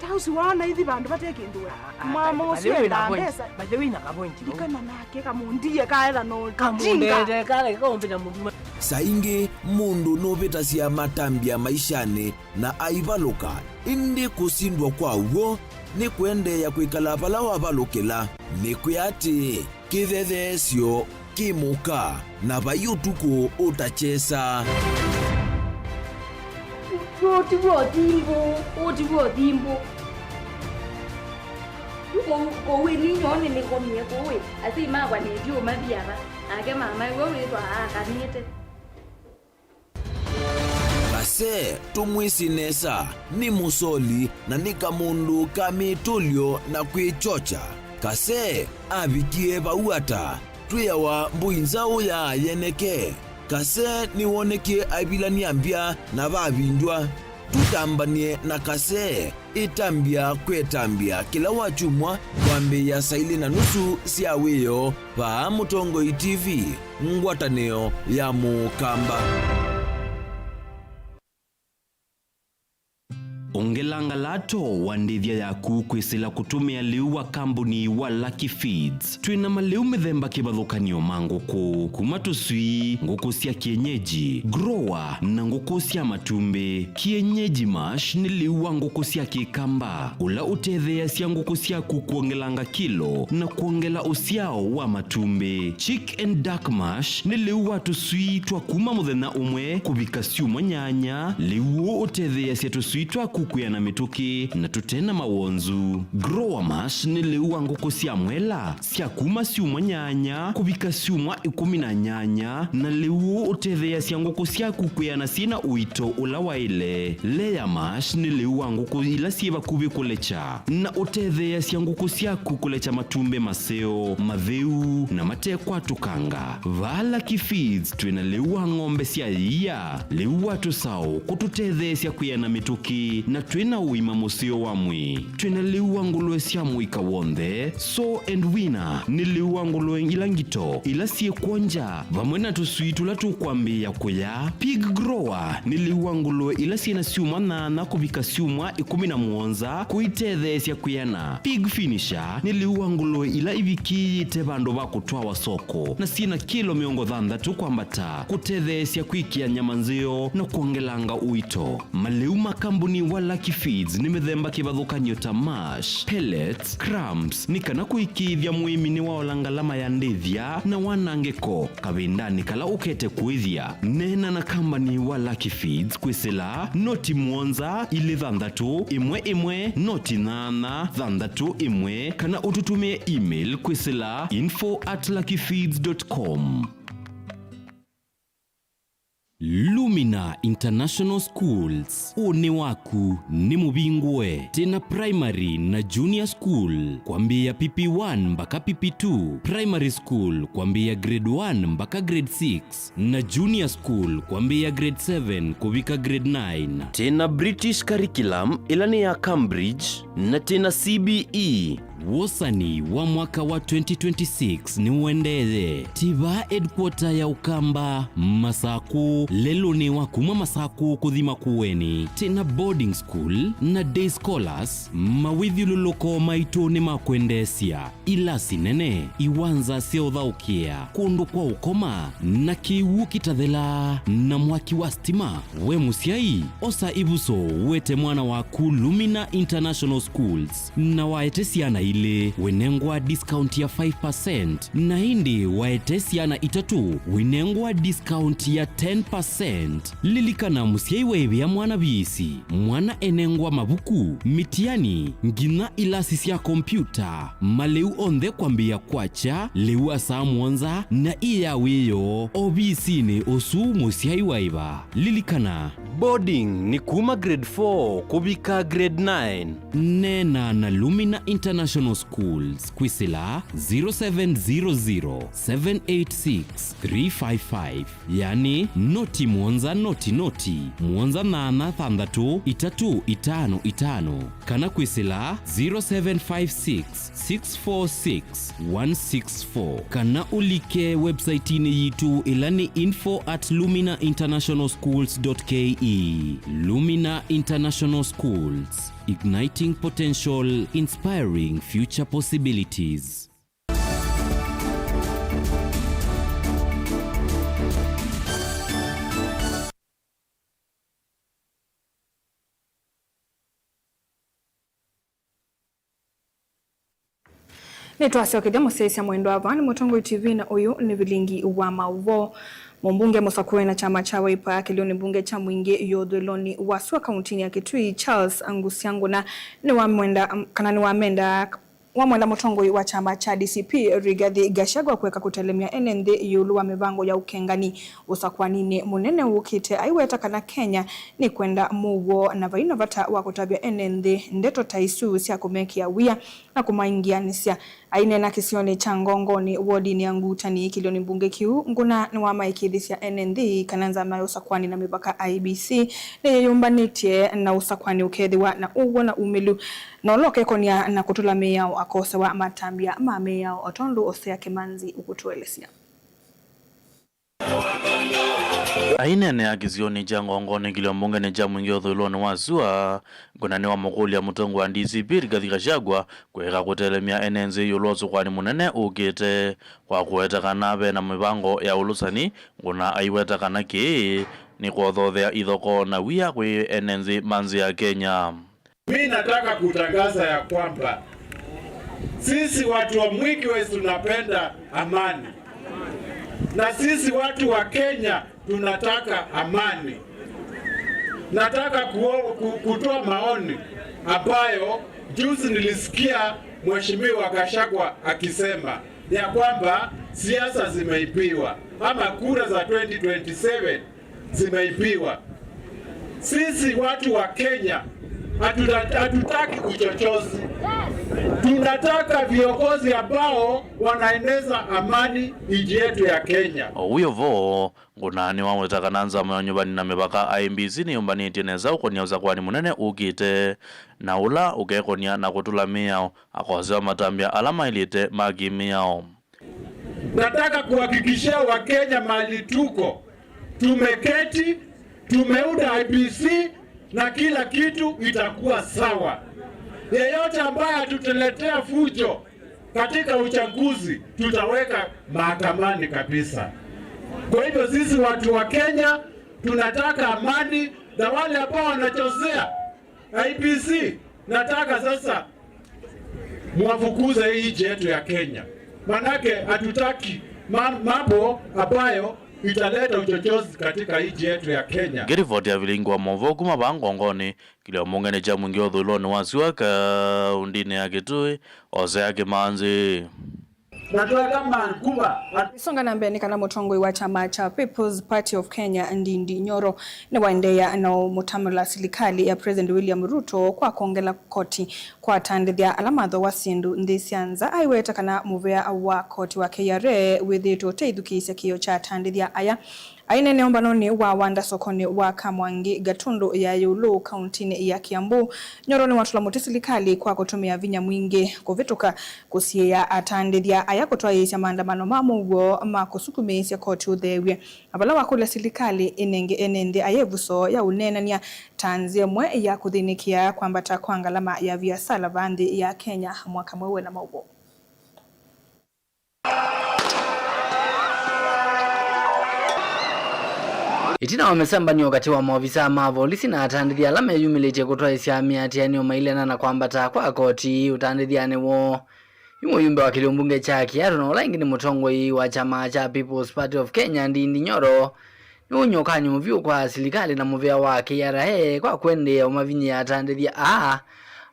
Ta ũsu waona ithi vandũ vate kĩndũ we. Mama ũsu ena mbesa. By the way, na kavointi vau. Ndikana nake kamũndie kaetha no kamũndete kale kaũmbĩta mũthuma. Saa ingĩ mũndũ nũvĩtasya matambya maishanĩ na aivalũka, ĩndĩ kũsindwa kwa w'o nĩ kũendeea kwĩkala vala wavalũkĩla. Nĩkwĩa atĩ kĩthetheesyo kĩ mũka, na vai ũtukũ ũtakyesa. Ũũ ti w'o thimbũ, ũũ ti w'o thimbũ. Kũu, kũu ĩni nyoo nĩnĩkomie kũu ĩ, asyai makwa nĩthi ũmathi ava, nake mama ĩwe wĩthwa aakanĩte. Kase, tũmwĩsĩ nesa, nĩ mũsoli na nĩ kamũndũ ka mĩtũlyo na kwĩkyokya. Kase avikie vau ata? Twĩawa mbũi nzaũ ya yeneke. Kase nĩwonekie aivilany'a mbya na vavindw'a. Tũtambany'e na Kase, ĩtambya kwetambya kĩla wakyumwa kwambĩĩa saa ilĩ na nusu sya wĩoo vaa Mũtongoi T V, ngwatanĩo ya Mũkamba. Ongelanga lato wa ndĩthya yaku kwĩsĩla kũtũmĩa lĩu wa kambuni wa Lucky Feeds. Twĩ na malĩu mĩthemba kĩvathũkany'o ma ngũkũ, kuma tũswii, ngũkũ sya kienyeji, grower, na ngũkũ sya matumbĩ. Kienyeji mash nĩ lĩu wa ngũkũ sya kĩkamba, ũla ũtetheeasya ngũkũ syaku kwongelanga kilo na kwongela ũsyao wa matumbĩ. Chick and duck mash nĩ lĩu wa tũswii twa kuma mũthenya ũmwe kũvika syumwa nyanya. Lĩu ũũ ũtetheeasya tũswii twaku kwĩana mĩtũkĩ na tũte na mawonzu. Grower mash nĩ lĩu wa ngũkũ sya mwela sya kuma syumwa nyanya kũvika syumwa ĩkũmi na nyanya, na lĩu ũũ ũtetheeasya ngũkũ syaku kwĩana syĩ na ũito ũla waĩle. Layer mash nĩ lĩu wa ngũkũ ila syĩ vakuvĩ kũlekya, na ũtetheeasya ngũkũ syaku kũlekya matumbĩ maseo, matheu, na matekwatũkanga. Vaa Lucky Feeds twĩ na lĩu wa ng'ombe sya ĩia, lĩu wa tũsaũ kũtũtetheesya kwĩana mĩtũkĩ, na twĩ na ũima ma mũseo wa mwĩĩ. Twĩ na lĩu wa ngũlũe sya mũika w'onthe, Sow and Winner nĩ lĩu wa ngũlũe ila ngito, ila syĩ kw'o nja, vamwe na tũswii tũla tũkwambĩĩa kũya. Pig Grower nĩ lĩu wa ngũlũe ila syĩ na syumwa nyanya kũvika syumwa ĩkũmi na mũonza kũitetheesya kwĩana. Pig Finisher nĩ lĩu wa ngũlũe ila ivikĩĩte vandũ va kũtwawa soko na syĩ na kĩlo mĩongo thanthatũ kwambata kũtetheesya kwĩkĩa nyama nzeo na kwongelanga ũito. Malĩu ma kambuni wa Lucky Feeds nĩ mĩthemba kĩvathũkany'o ta mash, pellets, crumbs, nĩ kana kũĩkĩĩthya mũĩmi nĩwaola ngalama ya ndĩthya na wanangĩko kavindanĩ kala ũkete kũĩthya. Neena na kambani wa Lucky Feeds kwĩsĩla noti mũonza ilĩ thanthatũ ĩmwe ĩmwe noti nyanya thanthatũ ĩmwe, kana ũtũtũmĩe email kwĩsĩla info at lucky feeds dot com. Lumina International Schools, ũnĩ waku nĩ mũvingũe. Twĩ na primary na junior school kwambĩĩa P P one mbaka P P two, primary school kwambĩĩa grade one mbaka grade six, na junior school kwambĩĩa grade seven kũvika grade nine. Twĩ na British curriculum ĩla nĩ ya Cambridge, na twĩ na C B E. Wosani wa mwaka wa twenty twenty-six nĩũendeeye. Tiva headquarter ya Ũkamba, Masakũ, lelũnĩ wa kuma Masakũ kũthi Makueni. Twĩ na boarding school na day scholars, mawĩthyũlũlũko maitũ nĩ ma kwendeesya, ilasi nene, iwanza sya ũthaũkĩa, kũndũ kwa ũkoma, na kĩw'ũ kĩtathelaa, na mwaki wa stima. We mũsyai, osa ĩvuso, wete mwana waku Lumina International Schools, na waete syana ilĩ, wĩnengwa discount ya five percent, na ĩndĩ waete syana itatũ, wĩnengwa discount ya ten percent. Lilikana, mũsyai waĩvĩa mwana viisi, mwana enengwa mavuku, mĩtiani, nginya ilasi sya kompyuta, malĩu onthe kwambĩĩa kwakya lĩu wa saa mũonza na ĩ ya wĩoo ovisinĩ ũsu mũsyai waĩva. Lilikana, boarding nĩ kuma grade four kũvika grade nine. Neena na Lumina International Schools kwĩsĩla zero seven zero zero, seven eight six, three five five, yani noti mũonza noti noti, mũonza nyanya thanthatũ itatũ itano itano, kana kwĩsĩla zero seven five six, six four six, one six four, kana ũlike website-inĩ yitũ ĩla nĩ info at lumina international schools dot K E. Lumina International Schools, igniting potential, inspiring future possibilities. Nĩtwasyokethya mũsyaĩĩsya mwendwa. Ava nĩ Mũtongoi T V na ũyũ nĩ vilingi wa maũvoo. Mũmbunge mũsakũe na kyama kya Wiper kĩlĩonĩ mbunge kya Mwingĩ ĩũthũĩlonĩ wa sua kauntinĩ ya Kitui, Charles Angucia Nguna, nĩwamwenda, kana nĩwamenda wamwenda mũtongoi wa kyama kya D C P Rigathi Gachagua kũeka kũtelemya ene nthĩ ĩũlũ wa mĩvango ya ũkengani ũsakũaninĩ mũnene wũkĩte, aiweta kana Kenya nĩkwenda mũuo na vai na vata wa kũtavya ene nthĩ ndeto ta isu sya kũmekĩa wia na kũmaingĩanĩsya. Aineena kĩsionĩ kya Ngongoni, wodinĩ ya Ngutani, kĩlĩonĩ mbunge kĩu, Nguna nĩwamaĩkĩĩthisya ene nthĩ kana nzama ya ũsakũani na mĩvaka, I E B C, nĩyĩyũmbanĩtye na ũsakũani ũkethĩwa na ũw'o na umĩlu. Na ũla ũkekonia na kũtũla mĩao akosewa matambya ma mĩao, o tondũ Osea Kĩmanzi ũkũtũelesya. Aineenea kĩsionĩ kya Ngongoni kĩlĩo mbungenĩ kya Mwingĩ ũthũĩlonĩ wa sua, Nguna nĩwamũkũlya mũtongoi wa D C P Rigathi Gachagua kũeka kũtelemya ene nthĩ ĩũlũ wa ũsakũani mũnene ũkĩte. Kwa kũweta kana ve na mĩvango ya ũlũsani, Nguna aiweta kana kĩĩ nĩ kwothothea ithokoo na wia kwĩ ene nthĩ ma nthĩ ya Kenya. Mi nataka kutangaza ya kwamba sisi watu wa Mwiki West tunapenda amani, na sisi watu wa Kenya tunataka amani. Nataka kuo-, ku-, kutoa maoni ambayo juzi nilisikia Mheshimiwa Gachagua akisema ya kwamba siasa zimeibiwa ama kura za twenty twenty-seven zimeibiwa. Sisi watu wa Kenya Hatuta-, hatutaki uchochezi. Tunataka viongozi ambao wanaeneza amani nchi yetu ya Kenya. O wĩ o vo, Ngũna nĩwaweta kana nzama ya ũnyuvani na mĩvaka, I E B C, nĩyũmbanĩtye nesa ũkonia ũsakwani mũnene ũkĩte, na ũla ũkekonia na kũtũla mĩao, akosea matambya ala maĩlĩte ma kĩmĩao. Nataka kuhakikishia Wakenya mahali tuko, tumeketi, tumeunda I E B C na kila kitu itakuwa sawa. Yeyote ambaye atatuletea fujo katika uchaguzi, tutaweka mahakamani kabisa. Kwa hivyo sisi watu wa Kenya tunataka amani, na wale ambao wanachezea I E B C, nataka sasa mwafukuze hii nchi yetu ya Kenya. Manake hatutaki ma-, mambo ambayo italeta uchochezi katika hii nchi yetu ya Kenya. Ngĩrivoti ya vilingi wa maũvoo kuma vaa Ngongoni, kĩlio mbunge nĩ kya Mwingi ũthũĩlonĩ wa Sua kaũndĩnĩ ya Kitui, Hosea Kimanzi. Na tweka manguva. Isonga na mbee nĩ kana mũtongoi wa kyama kya People's Party of Kenya, Ndindi Nyoro, nĩwaendeea na ũmũtamĩla silikalĩ ya President William Ruto kwa kwongela koti kwa atandĩthya ala mathooa syĩndũ nthĩ sya nza. Aiweta kana mũvea wa koti wa K R A wĩthĩĩtwe ũteithukĩĩsya kĩĩo kya atandĩthya aya. Aineena ũmbanonĩ wa Wanda sokonĩ wa Kamwangi, Gatundu ya ĩũlũ, kauntinĩ ya Kiambu, Nyoro nĩwatũla mũtĩ silikalĩ kwa kũtũmĩa vinya mwingĩ kũvĩtũka kũsiĩĩa atandĩthya aya kũtwaĩĩsya maandamano ma mũuo ma kũsukumĩĩsya koti ũtheew'e, na vala wakũlya silikalĩ ĩnenge ene nthĩ aya ĩvuso ya ũneenany'a ta nzĩa ĩmwe ya kũthĩnĩkĩa kwambata kwa ngalama ya viasala vaa nthĩ ya Kenya mwaka mweũ wĩ na maũvoo. Ĩtina wa mĩsembanĩo katĩ wa maovisaa ma volisi na atandĩthya ala meyumĩlĩtye kũtwaĩsya mĩatĩanĩo mailena na kwambata kwa koti ũtandĩthyanĩ woo, yu mũyumbe wa kĩlio mbunge kya Kiharu na ũla ĩngĩ nĩ mũtongoi wa kyama kya People's Party of Kenya, Ndindi Nyoro, nĩũny'okanyo vyũ kwa silikalĩ na mũvea wa K R A kwa kũendeea ũmavinyĩĩa atandĩthya aa.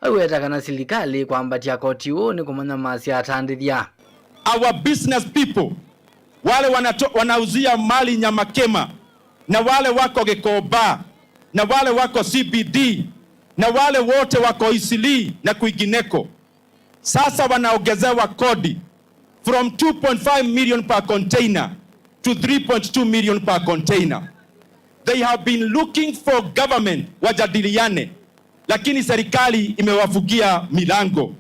Aiweta kana silikalĩ kwambatya koti ũũ nĩ kũmanyamasya atandĩthya. Our business people, wale wanato-, wanauzia mali Nyamakema, na wale wako Gikomba, na wale wako C B D, na wale wote wako Eastleigh na kwingineko, sasa wanaongezewa kodi from two point five million per container to three point two million per container. They have been looking for government wajadiliane, lakini serikali imewafungia milango.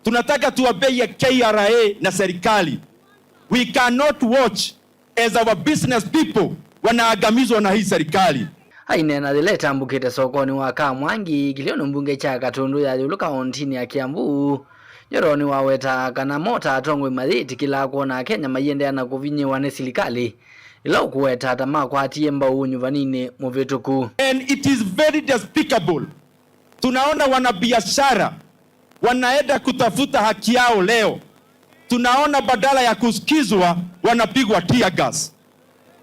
Tunataka tuambie K R A na serikali, we cannot watch as our business people wanaagamizwa na hii serikali. Aineena yĩla ĩtambũkĩte sokonĩ wa Kamwangi, kĩlĩonĩ mbunge kya Gatundu ya ĩũlũ kaũntinĩ ya Kiambu, Nyoro nĩwaweta kana mo ta atongoi mayĩtĩkĩlaa kwona Akenya maiendeea na kũvinyĩĩwa nĩ silikalĩ ĩla ũkũweta ata makwatie mbau ũnyuvaninĩ mũvĩtũku. And it is very despicable. Tunaona wanabiashara wanaenda kutafuta haki yao leo. Tunaona badala ya kusikizwa, wanapigwa tear gas.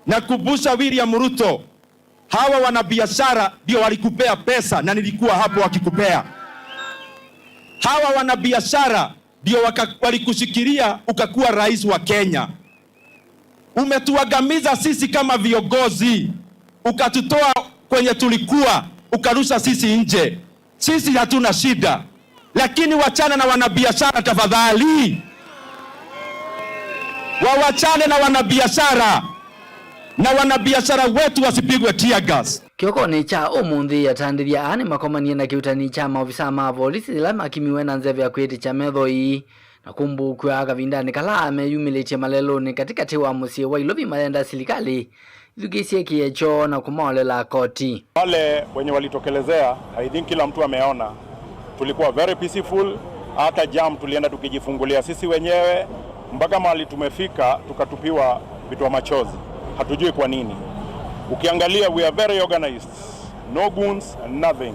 Nakumbusha William Ruto, hawa wanabiashara ndio walikupea pesa na nilikuwa hapo wakikupea. Hawa wanabiashara ndio waka-, walikushikilia ukakuwa rais wa Kenya. Umetuangamiza sisi kama viongozi, ukatutoa kwenye tulikuwa, ukarusha sisi nje. Sisi hatuna shida, lakini wachana na wanabiashara tafadhali. Wawachane na wanabiashara, na wanabiashara wetu wasipigwe tear gas. Kĩokonĩ kya ũmũnthĩ, atandĩthya aa nĩmakomanie na kĩuutani kya maovisaa ma volisi yĩla makimiwe na nzeve ya kwĩtĩkya methoi na kũmbũũkw'a kavindanĩ kala meyumĩlĩtye malelũnĩ katĩkatĩ wa mũsyĩ wa Ilovi mayenda silikalĩ ĩthukĩĩsye kĩĩo kyoo na kũmaolela koti. Wale wenye walitokelezea, I think kila mtu ameona, tulikuwa very peaceful, hata jam tulienda tukijifungulia sisi wenyewe, mpaka mahali tumefika tukatupiwa vitoa machozi. Hatujui kwa nini. Ukiangalia, we are very organized, no goons, nothing.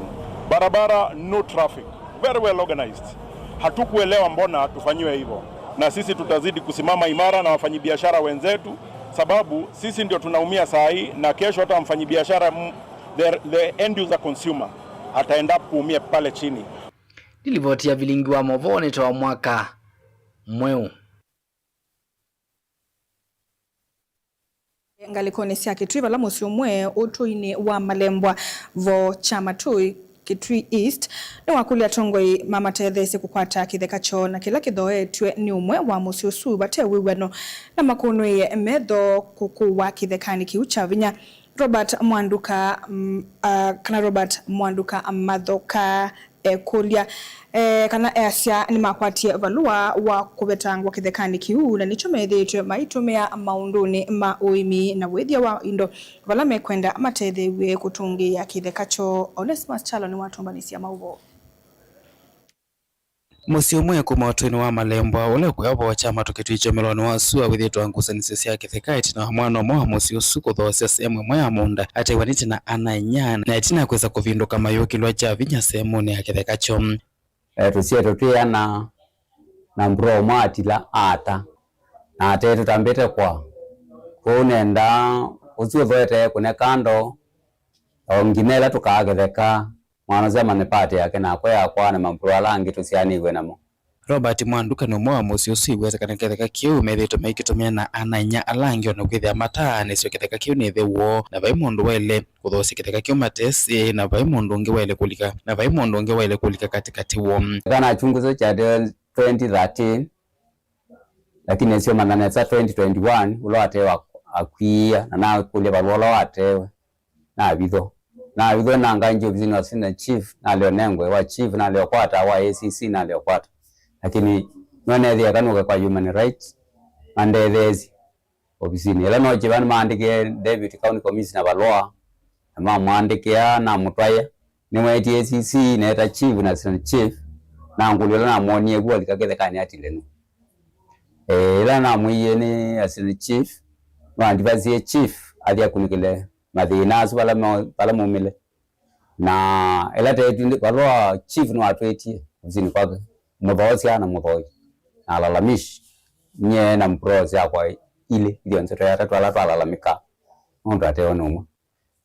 Barabara, no traffic. Very well organized. Hatukuelewa mbona tufanyiwe hivyo. Na sisi tutazidi kusimama imara na wafanyibiashara wenzetu, sababu sisi ndio tunaumia saa hii, na kesho hata mfanyibiashara m-, the, the end user consumer ata end up kuumia pale chini. Nĩ livoti ya vilingi wa maũvoo nĩ ta wa mwaka mweũ. Ngalĩkonĩ sya Kĩtui, vala mũsyĩ ũmwe ũtũinĩ wa Malembwa vo kya Matũi, Kitui East nĩwakũlya atongoi mamatetheesye kũkwata kĩtheka kyoo na kĩla kĩthooetw'e nĩ ũmwe wa mũsyĩ ũsu vate wĩw'ano, na makũnũĩe metho kũkũwa kĩthekanĩ kĩu kya vinya. Robert Mwanduka, mm, ah, kana Robert Mwanduka Mathoka ekũlya, eh, kana easya nĩmakwatie valũa wa kũvetangwa kĩthekanĩ kĩu, na nĩkyo methĩĩtwe maitũmĩa maũndũnĩ ma ũĩmi na wĩthya wa indo vala mekwenda matetheew'e kũtũngĩĩa kĩtheka kyoo. Onesmus Kyalo nĩwatũmbanĩsya maũvoo. Mũsyĩ ũmwe kuma ũtũinĩ wa Malembwa, ũla ũkwĩa voo kya Matu Kitui kyũmĩlonĩ wa sua, wĩthĩĩtwe na ngusanĩsyo sya kĩtheka ĩtina wa mwana ũmwe wa mũsyĩ ũsu kũthoosya sehemu ĩmwe ya mũũnda ataiwanĩte na ana-a-inyia, na ĩtina kwĩsa kũvindũka mayũkĩlwa kya vinya sehemunĩ ya kĩtheka kyoo. E, tũsyaĩtwe twĩ ana na mbro ũmwe atila ata, na ate tũtambĩte kwa kũu nenda ũsu ũthoete kũne kando, o nginya ĩla tũkaa kĩtheka. Mwana ũsu amanye part yake, nakwa yakwa na mambũlũ ala angĩ tũsyaanĩw'e namo. Robert Mwanduka nĩ ũmwe wa mũsyĩ ũsu iweta kana kĩtheka kĩu methĩĩtwe maikĩtũmĩa na ana-a-inyia ala angĩ, o na kwĩthĩa mataanĩsyo kĩtheka kĩu nĩ ĩthe woo, na vai mũndũ waĩle kũthoosya kĩtheka kĩu matesĩ, na vai mũndũ ũngĩ waĩle kũlika, na vai mũndũ ũngĩ waĩle kũlika katĩkatĩ woo. Kana chunguzo cha twenty thirteen, lakini nĩsyo manya nesa twenty twenty-one ũla watewa akwia, na nakũlya valũa ũla watewe. Navithwa. Navithwa na nganji ovisinĩ wa assistant chief, nalea ũnengwe wa chief, nalea ũkwata wa A C C, nalea ũkwata. Lakini nĩweneethĩa kanũke kwa human rights, mandetheesye ovisinĩ. Ĩla nookie vaa nĩmaandĩkĩe David County Commissioner valũa, na mamũandĩkĩa, namũtwaĩa. Nĩweetie A C C, neeta chief na assistant chief, na ngũlyo ĩla namwonie vu alika kĩthekanĩ atile nũ. Eh, ĩla namwĩie nĩ assistant chief, nĩwandivasie chief athi akunĩkĩle mathĩna asu vala mo-, vala maumĩle. Na ĩla teetu nthĩ, valũa chief nĩwatwĩtie ovisinĩ kwake, mũthoosya na mũthoi na alalamishi. Nyie na mbro syakwa ilĩ, ithyonthe twĩ atatũ ala twalalamĩka nũndũ atewe nĩ ũmwe.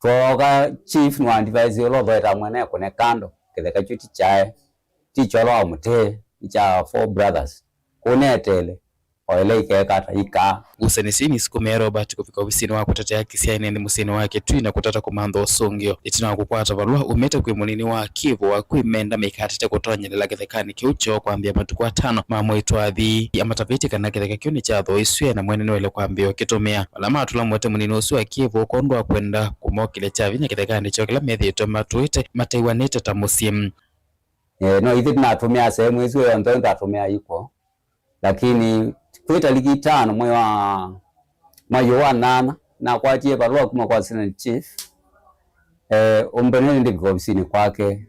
Twooka chief nĩwa advise ũla ũthoetaa mwene kũne kando, kĩtheka kyu ti kyae, ti kya ũla wa mũtee, nĩ kya four brothers. Kũneetele, o ĩla ikekata, ikaa. Ngusanĩsyo ii nĩsikume Robert kũvika ovisinĩ wa kũtetea haki sya ene nthĩ mũsyĩnĩ wa Kitui na kũtata kũmantha ũsũngĩo. Ĩtina wa kũkwata valũa umĩte kwĩ mũnini wa Kivu wa kwĩmenda maikatate kũtonyelela kĩthekanĩ kĩu kyoo kwambĩa matukũ atano ma mwei twathi, amatavĩtye kana kĩtheka kĩu nĩkyathooisw'e na mwene nĩwaĩle kwambĩa ũkĩtũmĩa. Vala matũla mũtĩ mũnini ũsu wa Kivu kwondũ wa kwenda kũmokĩlya kya vinya kĩthekanĩ kyoo kĩla methĩĩtwe matũĩte mataiwanĩte ta mũsyĩ. Eh, no ithyĩ tũnatũmĩaa sehemu ĩsu yonthe, ndatũmĩaa iko. Lakini kwĩ taliki itano mwei wa, mwai wa nyanya, nakwatie valũa kuma kwa assistant chief, eh, ũmbene ndĩvika ovisinĩ kwake,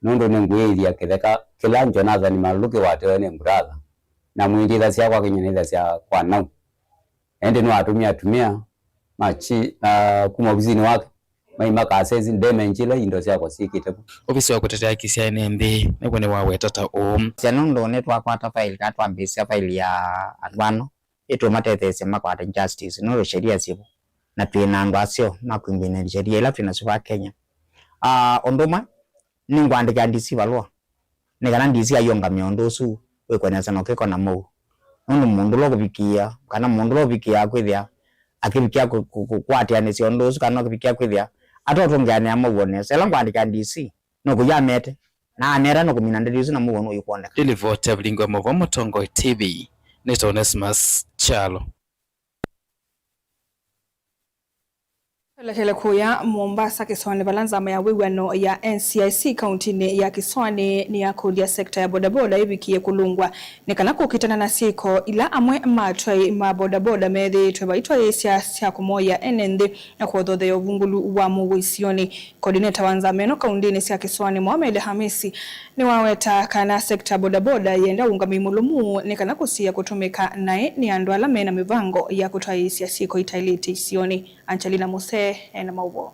nũndũ nĩngwĩĩthya kĩtheka kĩla Jonathan Malũkĩ watewe nĩ brother, na mwĩndĩthasya kwake nyie nĩthasya kwa nau. Ĩndĩ nĩwatũmie atumĩa ma chi-, ah, kuma ovisinĩ wake, mai makasesi damage ila indo syakwa syĩkĩte vo. Ovisi wa kũtetea haki sya ene nthĩ naw'o nĩwaweta ta ũũ. Sya nũndũ nĩtwakwata file, kana twambĩĩsya file ya andũ ano, ĩtũmatetheesya makwate justice, nũndũ sheria syĩvo, na twĩ na andũ aseo ma kũimbĩnĩa sheria ila twĩ nasyo vaa Kenya. Ah, ũndũ ũmwe, nĩngũandĩkĩa D C valũa, nĩ kana D C aiũngamĩa ũndũ ũsu wĩkwendesya na ũkĩko na mũuo. Nũndũ mũndũ ũla ũkũvikĩĩa, kana mũndũ ũla ũvikĩaa kwĩthĩa akĩvikĩa kũ-, kũ-, kũ-, kũatĩanĩsya ũndũ ũsu, kana ũkĩvikĩa kwĩthĩa atatũngĩanĩa mũuo nesa. Ĩla ngũandĩkĩa D C, nũkũya amete, na ameta nũkũmina ndeto isu na mũuo nũyũkwoneka. Ĩ livoti ya vilingi wa maũvoo Mũtongoi T V, nĩtawa Onesmus Kyalo. Twelekele kũya Mombasa kĩsoanĩ vala nzama ya wĩw'ano ya N C I C kauntinĩ ya Kĩsoanĩ nĩyakũlya sekta ya bodaboda ĩvikĩe kũlũngwa nĩ kana kũkitana na syĩko ila amwe ma atwai ma bodaboda methĩĩtwe vaitwaĩĩsya sya kũmoya ene nthĩ na kũthothea ũvungũlu wa mũuo isionĩ. Coordinator wa nzama ĩno kauntinĩ sya Kĩsoanĩ, Mohamed Hamisi, nĩwaweta kana sekta bodaboda yenda ũũngamĩi mũlũmu nĩ kana kũsiĩĩa kũtũmĩka naĩ nĩ andũ ala mena mĩvango ya kũtwaĩĩsya syĩko itaĩlĩte isionĩ. Angelina Musee ena maũvoo.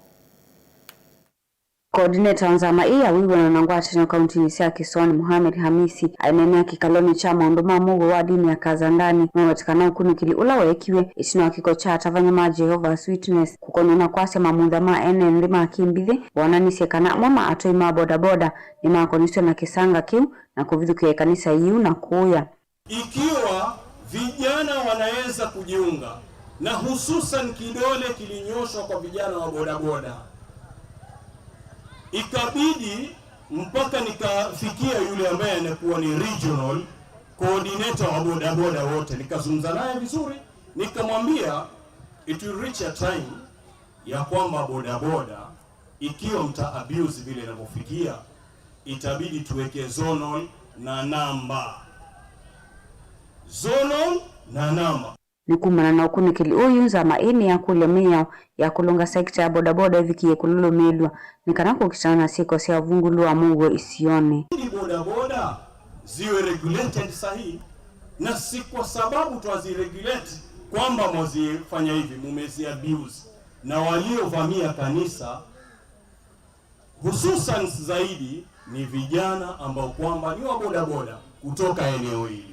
Coordinator wa nzama ĩĩ ya wĩw'ano na ngwatanĩo kauntinĩ sya Kĩsoanĩ, Mohamed Hamisi, aineenea kĩkalonĩ kya maũndũ ma mũuo wadinĩ ya Kazandani, nĩwaweta kana ũkunĩkĩli ũla weekiwe ĩtina wa kĩko kya atavany'a ma Jehovah's Witness kũkonwa na kwasya mamutha ma ene nthĩ ma kĩmbithĩ woonanisye kana amwe ma atwai ma bodaboda nĩmakoniswe na kĩsanga kĩu na kũvithũkĩa ĩkanisa yĩu na kũũya. Ikiwa vijana wanaweza kujiunga, na hususan kidole kilinyoshwa kwa vijana wa bodaboda, ikabidi Mpaka nikafikia yule ambaye anakuwa ni regional coordinator wa bodaboda wote, nikazungumza naye vizuri, nikamwambia it will reach a time ya kwamba bodaboda, ikiwa mta abuse vile inavyofikia, itabidi tuweke zonal na namba, zonal na namba. Nĩ kumana na ũkunĩkĩli ũyu, nzama ĩĩ nĩyakũlya mĩao ya kũlũnga sekita ya bodaboda ĩvikĩe kũlũlũmĩĩlw'a nĩ kana kũkitana na syĩko sya ũvungũlu wa mũuo isionĩ. Ili bodaboda ziwe regulated sahihi, na si kwa sababu twaziregulate kwamba mwazifanya hivi, mumeziabuse, na waliovamia kanisa hususan zaidi ni vijana ambao kwamba ni wa bodaboda kutoka eneo hili.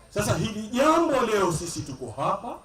Sasa hili jambo leo sisi tuko hapa,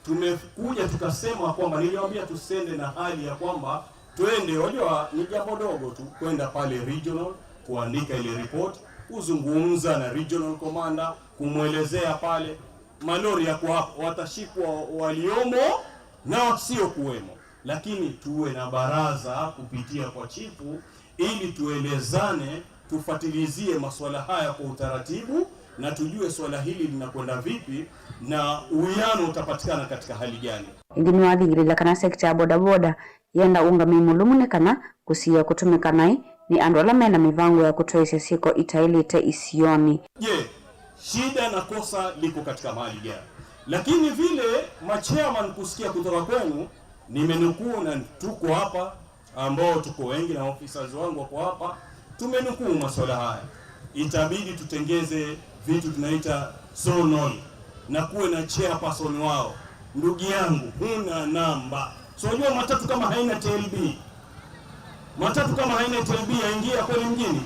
tumekuja tukasema kwamba, niliwaambia tusiende na hali ya kwamba twende, wajua ni jambo dogo tu kwenda pale regional kuandika ile report, kuzungumza na regional commander, kumwelezea pale malori yako hapo, watashikwa waliomo na wasiokuwemo, lakini tuwe na baraza kupitia kwa chifu ili tuelezane, tufuatilizie masuala haya kwa utaratibu na tujue swala hili linakwenda vipi na uwiano utapatikana katika hali gani. Ĩngĩ nĩwathingĩlĩlya kana sekita ya bodaboda yenda ũngamĩi mũlũmu nĩ kana kũsiĩĩa kũtũmĩka naĩ nĩ andũ ala mena mĩvango ya kũtwaĩĩsya syĩko itaĩlĩte isionĩ. Je, shida na kosa liko katika mahali gani? Lakini vile machairman kusikia kutoka kwenu, nimenukuu na tuko hapa, ambao tuko wengi na officers wangu wako hapa, tumenukuu masuala haya. Itabidi tutengeze vitu tunaita zonal na kuwe na chairperson wao. Ndugu yangu, huna namba. So unajua matatu kama haina T L B, matatu kama haina T L B yaingia kweli mjini?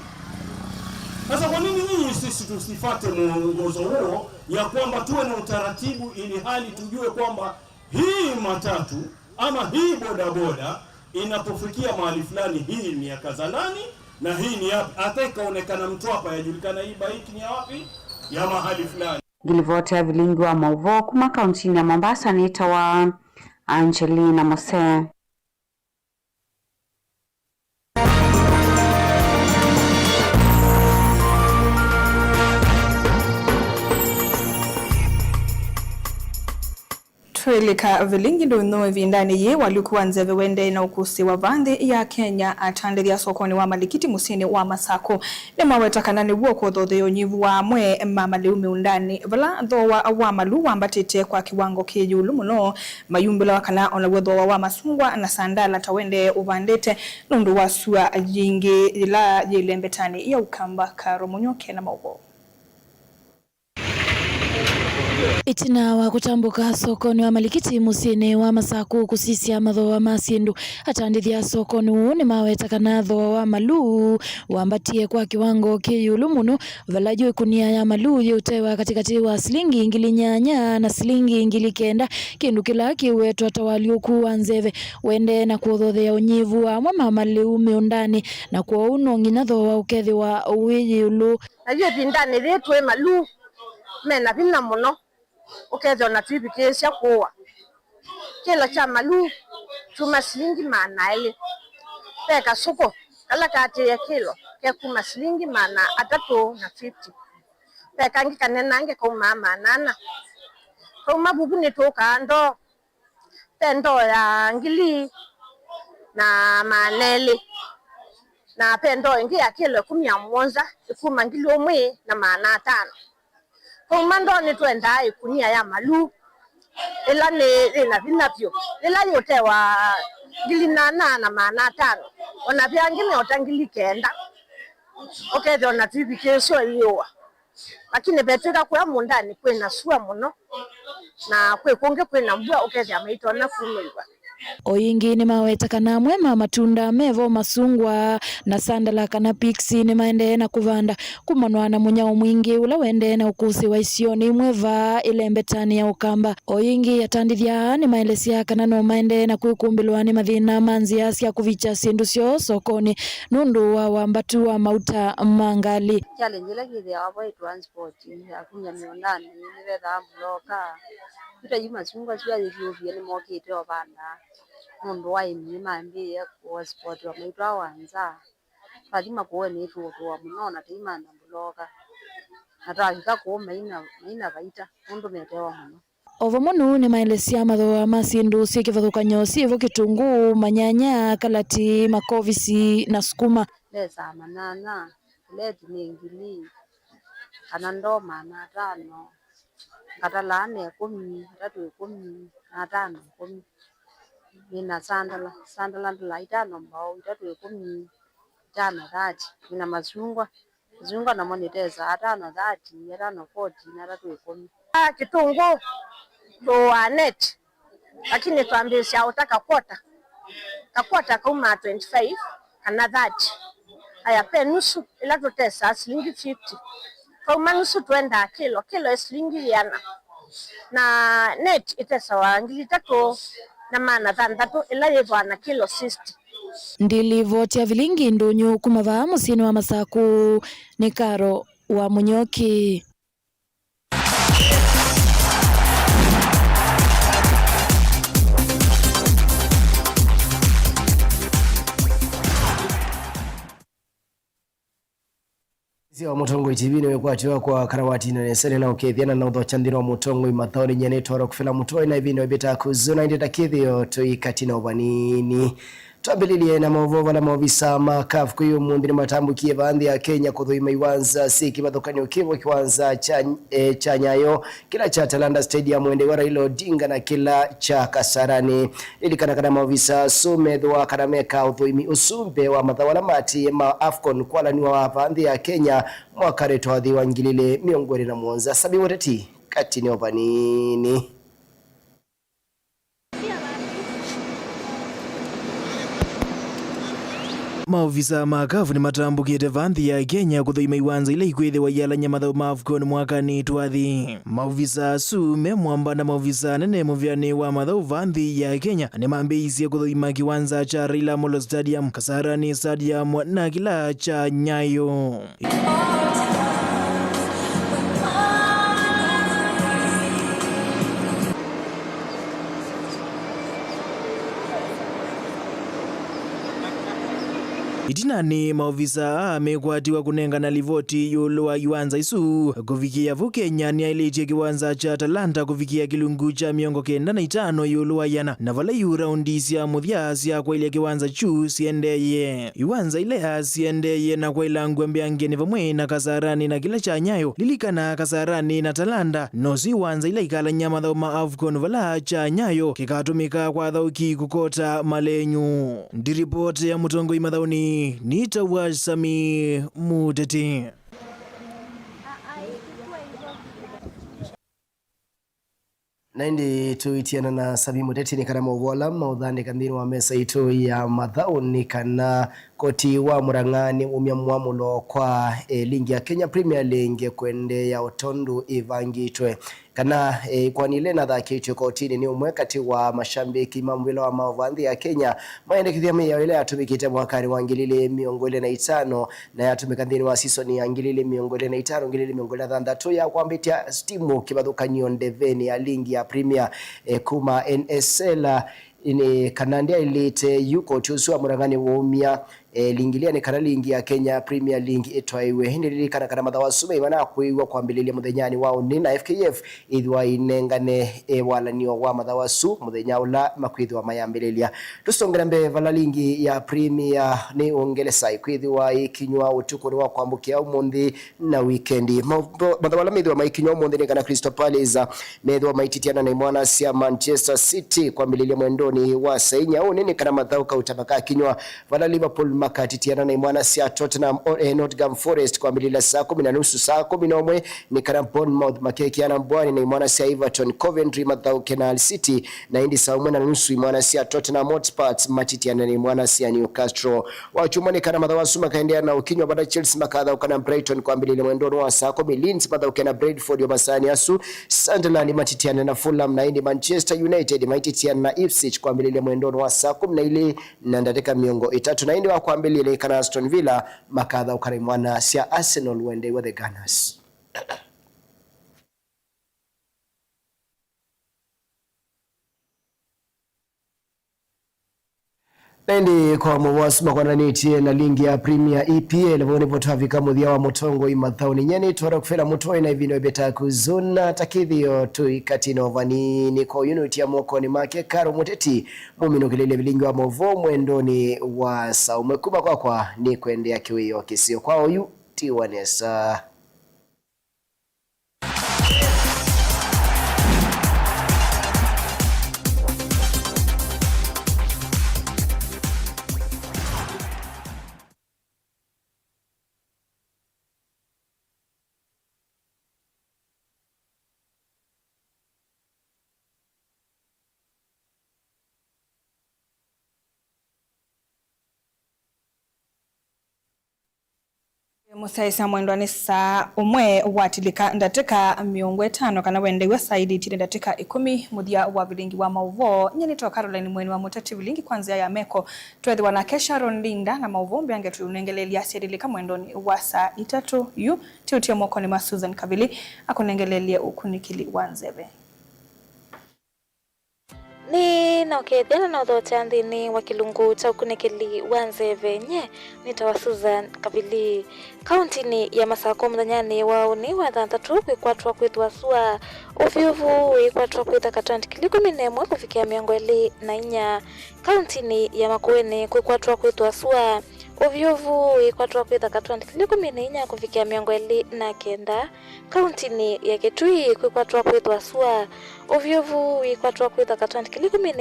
Sasa kwa nini nyinyi sisi tusifate mwongozo huo, ya kwamba tuwe na utaratibu ili hali tujue kwamba hii matatu ama hii bodaboda inapofikia mahali fulani, hii ni ya Kazanani na hii ni yapi, hata ikaonekana mtu hapa yajulikana hii bike ni ya wapi, ya mahali fulani. Ngilivoti ya vilingi wa mauvoo kuma kauntinĩ ya Mombasa nĩtawa Angelina Mose. Twĩlĩka vilingi ndũnyũ ĩvindanĩ yĩĩ, walyũku wa nzeve wendee na ũkũsĩwa va nthĩ ya Kenya. Atandĩthya sokonĩ wa Malikiti mũsyĩnĩ wa Masakũ nĩmaweta kana nĩw'o kũthothea ũnyivu wa amwe ma malĩu mĩũndanĩ, vala thooa wa maluu wambatĩte kwa kĩwango kĩ ĩũlũ mũno, mayumbĩlawa kana o naw'o thooa wa masungwa na sandala ta wendee ũvandĩte nũndũ wa sua yingĩ yĩla yĩ ĩlembetanĩ ya Ũkamba. Karo Mũnyoke na maũvoo. Ĩtina wa kũtambũka sokonĩ wa Malikiti mũsyĩnĩ wa Masakũ kũsisya mathooa ma syĩndũ, atandĩthya sokonĩ ũũ nĩmaweta kana thooa wa maluu wambatie kwa kĩwango kĩ ĩũlũ mũno, vala yu ĩkunia ya maluu yĩũtewa katĩkatĩ wa silingi ngili nyanya na silingi ngili kenda, kĩndũ kĩla kĩwetwa ta walyũku wa nzeve wendee na kũthothea ũnyivu wa amwe ma malĩu mĩũndanĩ, na kwoou no nginya thooa ũkethĩwa wĩ ĩũlũ. Na yu ĩvindanĩ yĩĩ twĩ maluu mena vinya mũno, ũkethĩa ona tũivikĩĩsya kũũa. Kĩlo kya maluu kyuma silingi maana elĩ. Ve kasũkũ kala kaatĩĩe kĩlo kekuma silingi maana atatũ na fifty. Ve kangĩ kanenange kaumaa maana ana. Kauma vuvu nĩtũkaa ndoo. Ve ndoo ya ngili na maana elĩ, na ve ndoo ĩngĩ ya kĩlo ĩkũmi ya mũonza ĩkuma ngili ũmwe na maana atano. Kauma ndoo nĩtwendaa ĩkunia ya maluu ĩla nĩ yĩna vinya vyũ, yĩla yũtewa ngili nana na maana atano, ona ve angĩ meota ngili kenda, ũkethĩa ona tũivikĩĩsyo iũa. Lakini vetw'ĩka kũya mũũndanĩ kwĩ na sua mũno, na kwĩ kũngĩ kwĩ na mbua, ũkethĩa maitonya kumĩlw'a. O yĩngĩ nĩmaweta kana amwe ma matunda mevo, masungwa na sandala kana pixi nĩmaendee na kũvanda kumanwa na mũnyao mwingĩ ũla wendee na ũkũsĩwa isionĩ imwe vaa ĩlembetanĩ ya Ũkamba. O yĩngĩ atandĩthya aa nĩmaelesya kana no maendee na kwĩkũmbĩlwa nĩ mathĩna ma nzĩa sya kũvikya syĩndũ syoo sokonĩ nũndũ wa wambatu wa mauta ma ngalĩ. Challenge ĩla yĩthĩawa vo ĩ transport ya kumya mĩũndanĩ, nĩvethaa mbuloka. Yu ta yu masungwa asu ayĩvyũvie nĩmokĩte o vanda nũndũ wa aĩmi nĩmambĩĩe kũexportiwa maitwaa nza. Twathi makũũnĩ ĩtũũtũa mũno na tũimantha mbũloka. Na twavika kũũ maina, maina vaita nũndũ metewa mũno. O vamwe nũũ nĩmaelesya mathooa ma syĩndũ syĩ kĩvathũkany'o syĩvo kĩtũngũũ, manyanya, kalati, makovisi, na sukuma. Mbesa manyanya, kĩleti nĩ ngili, kana ndoo maana atano, ngatalaa na ĩkũmi, atatũ ĩkũmi, na atano ĩkũmi. Nĩ na sandala, sandala ndalaa itano mbao, itatũ ĩkũmi, itano thati. Nĩ na masungwa, masungwa namo nĩ tesa, atano thati, atano forty, na atatũ ĩkũmi. Ah, kĩtũngũũ tũũaa net, lakini twambĩĩsya ũta kakwota. Kakwota kaumaa twenty-five kana thirty. Aya, ve nusu ĩla tũtesaa silingi fifty. Twauma nusu twendaa kĩlo, kĩlo ĩ silingi ĩana. Na net ĩtesawa ngili itatũ na maana thanthatũ, ĩla yĩthwaa na kĩlo sixty. Ndilivoti ya vilingi ndũnyũ kuma vaa mũsyĩnĩ wa Masakũ nĩ Karo wa Mũnyoki. Sio Mũtongoi T V nĩ wĩkwatyo kwa karawatino nesele na ũkethia na ũthokya nthĩnĩ wa Mũtongoi mathaoni nyene twaro kufela mũtoi na ivino ibita kuzuna indi takithio tuikatino vanini. Twambĩlĩlye na maũvoo vala maovisa ma CAF kwĩ ũmũnthĩ nĩmatambũkie vaa nthĩ ya Kenya kũthũima iwanza syĩ kĩvathũkany'o kĩvo, kĩwanza kya, eh, kya Nyayo, kĩla kya Talanta Stadium ĩndĩ wa Raila Odinga na kĩla kya Kasarani. Lilikana kana maovisa asu methĩwa kana meka ũthũimi ũsu mbee wa mathaũ ala maatĩĩe ma AFCON kwalaniwa vaa nthĩ ya Kenya mwakanĩ twathi wa ngili ilĩ mĩongo ĩlĩ na mũonza. Sabi Mũteti, katini o vanini. Maovisa ma CAF nĩmatambũkĩte vaa nthĩ ya Kenya kũthũima iwanza ila ikwĩthĩwa ialany'a mathaũ ma AFCON mwakanĩ twathi. Maovisa asu me mwamba na maovisa anene mũvĩanĩ wa mathaũ vaa nthĩ ya Kenya nĩmambĩĩisye kũthũima kĩwanza kya Raila Amolo Stadium, Kasarani Stadium na kĩla kya Nyayo. Ĩtinanĩ, maovisa aa mekwatiwa kũnengana livoti ĩũlũ wa iwanza isu. Kũvikĩa vu, Kenya nĩyaĩlĩtye kĩwanza kya Talanta kũvikĩa kĩlungu kya mĩongo kenda na itano ĩũlũ wa ĩana, na vala yu raundi sya mũthya sya kwaĩlya kĩwanza kyu siendeeye. Iwanza ila siendeeye na kwaĩlangw'a mbeange nĩ vamwe na Kasarani na kĩla kya Nyayo. Lilikana, Kasarani na Talanta nosyo iwanza ila ikalany'a mathaũ ma AFCON, vala kya Nyayo kĩkatũmĩka kwa athaũki kũkota malenyu. Ndiripoti ya Mũtongoi mathaũnĩ, nĩtawa Sami Mũteti. Na ĩndĩ tũitiana na Sami Mũteti nĩ kana maũvoo ala maũthandĩka nthĩnĩ wa mesa itũ ya mathaũ nĩ kana koti wa Murang'a nĩwaumya mwamũlo kwa, eh, lingi ya Kenya Premier League kũendeea o tondũ ĩvangĩtwe. Kana, eh, ĩkoani ĩla ĩnathakĩtw'e kotinĩ nĩ ũmwe katĩ wa mashambiki ma mũvĩla wa maũvoo nthĩ ya Kenya mayendekethya mĩao ĩla yatũmĩkĩte mwakanĩ wa ngili ilĩ mĩongo ĩlĩ na itano na yatũmĩka nthĩnĩ wa sisoni ya ngili ilĩ mĩongo ĩlĩ na itano, ngili ilĩ mĩongo ĩlĩ na thanthatũ ya kwambĩtya timu kĩvathũkany'o ndevenĩ ya lingi ya Premier, eh, kuma N S L, nĩ kana ndyaĩlĩte yu koti ũsu wa Murang'a nĩwaumya, eh, lingi ĩla nĩ kana lingi ya Kenya Premier League ĩtwaĩwe. Ĩndĩ lilikana kana mathaũ asu maimana kũĩw'a kwambĩlĩlya mũthenyanĩ wa ũnĩ, na F K F ĩthĩwa ĩnengane, eh, walanio wa mathaũ asu mũthenya ũla makwĩthĩwa mayambĩlĩlya. Tũsonge na mbee, vala lingi ya Premier nĩ Ũngelesa ĩkwĩthĩwa ĩkinywa ũtukũnĩ wa kwambũkĩa ũmũnthĩ na wikendi. Maũvoo, mathaũ ala methĩwa maikinywa ũmũnthĩ nĩ kana Crystal Palace methĩwa maititiana na imwana sya Manchester City kwambĩlĩlya mwendonĩ wa saa inya. Ũnĩ nĩ kana mathaũ kauta makakinywa vala Liverpool makatitiana na imwana sya Tottenham, o, eh, Nottingham Forest kwambĩlĩlya saa kũmi na nusu. Saa kũmi na ũmwe nĩ kana Bournemouth makekĩana mbwani na imwana sya Everton, Coventry mathaũke na Hull City, na ĩndĩ saa ũmwe na nusu imwana sya Tottenham Hotspurs matitiane na imwana sya Newcastle. Wakyumwa nĩ kana mathaũ asu makaendeea na ũkinywa vala Chelsea makathaũka na Brighton kwambĩlĩlya mwendonĩ wa saa kũmi, Leeds mathaũke na Brentford o masaanĩ asu, Sunderland matitiane na Fulham, na ĩndĩ Manchester United maititiane na Ipswich kwambĩlĩlya mwendonĩ wa saa kũmi na ilĩ na ndatĩka mĩongo ĩtatũ, na ĩndĩ wa kwambĩlĩlya nĩ kana Aston Villa makathaũka na imwana sya Arsenal wendeew'a The Gunners. Na ĩndĩ kwa mũvoo asu makwananĩtye na lingi ya Premier E P L, vau nĩvo twavika mũthya wa mũtongoi mathaũnĩ. Nyie nĩtwa Rockefeller Mũtoi, na ĩvinda ĩvĩta kũzũna ta kĩthĩo tũikatĩ na ũvanini. Kwa ũyu nũtia mokonĩ make Karo Mũteti, mũminũkĩlĩlye vilingi wa mũvoo mwendonĩ wa saa ũmwe. Kuma kwakwa nĩ kwendea kĩwĩo kĩseo kwa oyu tiwa nesa. Mũsyaĩĩsya mwendwa, nĩ saa ũmwe watilĩka ndatĩka mĩongo ĩtano, kana wendeew'a saa ilĩ itilĩ ndatĩka ĩkũmi, mũthya wa vilingi wa maũvoo. Nyie nĩtwa Caroline Mweni wa Mũteti, vilingi kwa nzĩa ya meko. Twethĩwa nake Sharon Linda na maũvoo mbeange tũnengelelya syatilĩka mwendonĩ wa saa itatũ. Yu tiũtie mokonĩ ma Susan Kavili akũnengelelye ũkunĩkĩli wa nzeve. Nĩ na ũkethya na na ũthokya nthĩnĩ wa kĩlungu kya ũkunĩkĩli wa nzeve. Nyie nĩtawa Susan Kavili. Kauntinĩ ya Masakũ mũthenyanĩ wa ũnĩ wa thanthatũ kwĩkwatwa kwĩthwa sua. Ũvyũvu wĩkwatwa kwĩtha katwenti kili kũmi na ĩmwe kũvikĩa mĩongo ĩlĩ na inya. Kauntinĩ ya Makueni kwĩkwatwa kwĩthwa sua. Ũvyũvu wĩkwatwa kwĩtha katwenti kili kũmi na inya kũvikĩa mĩongo ĩlĩ na kenda. Kauntinĩ ya Kitui kwĩkwatwa kwĩthwa sua. Ũvyũvu wĩkwatwa kwĩtha katwenti kili kũmi na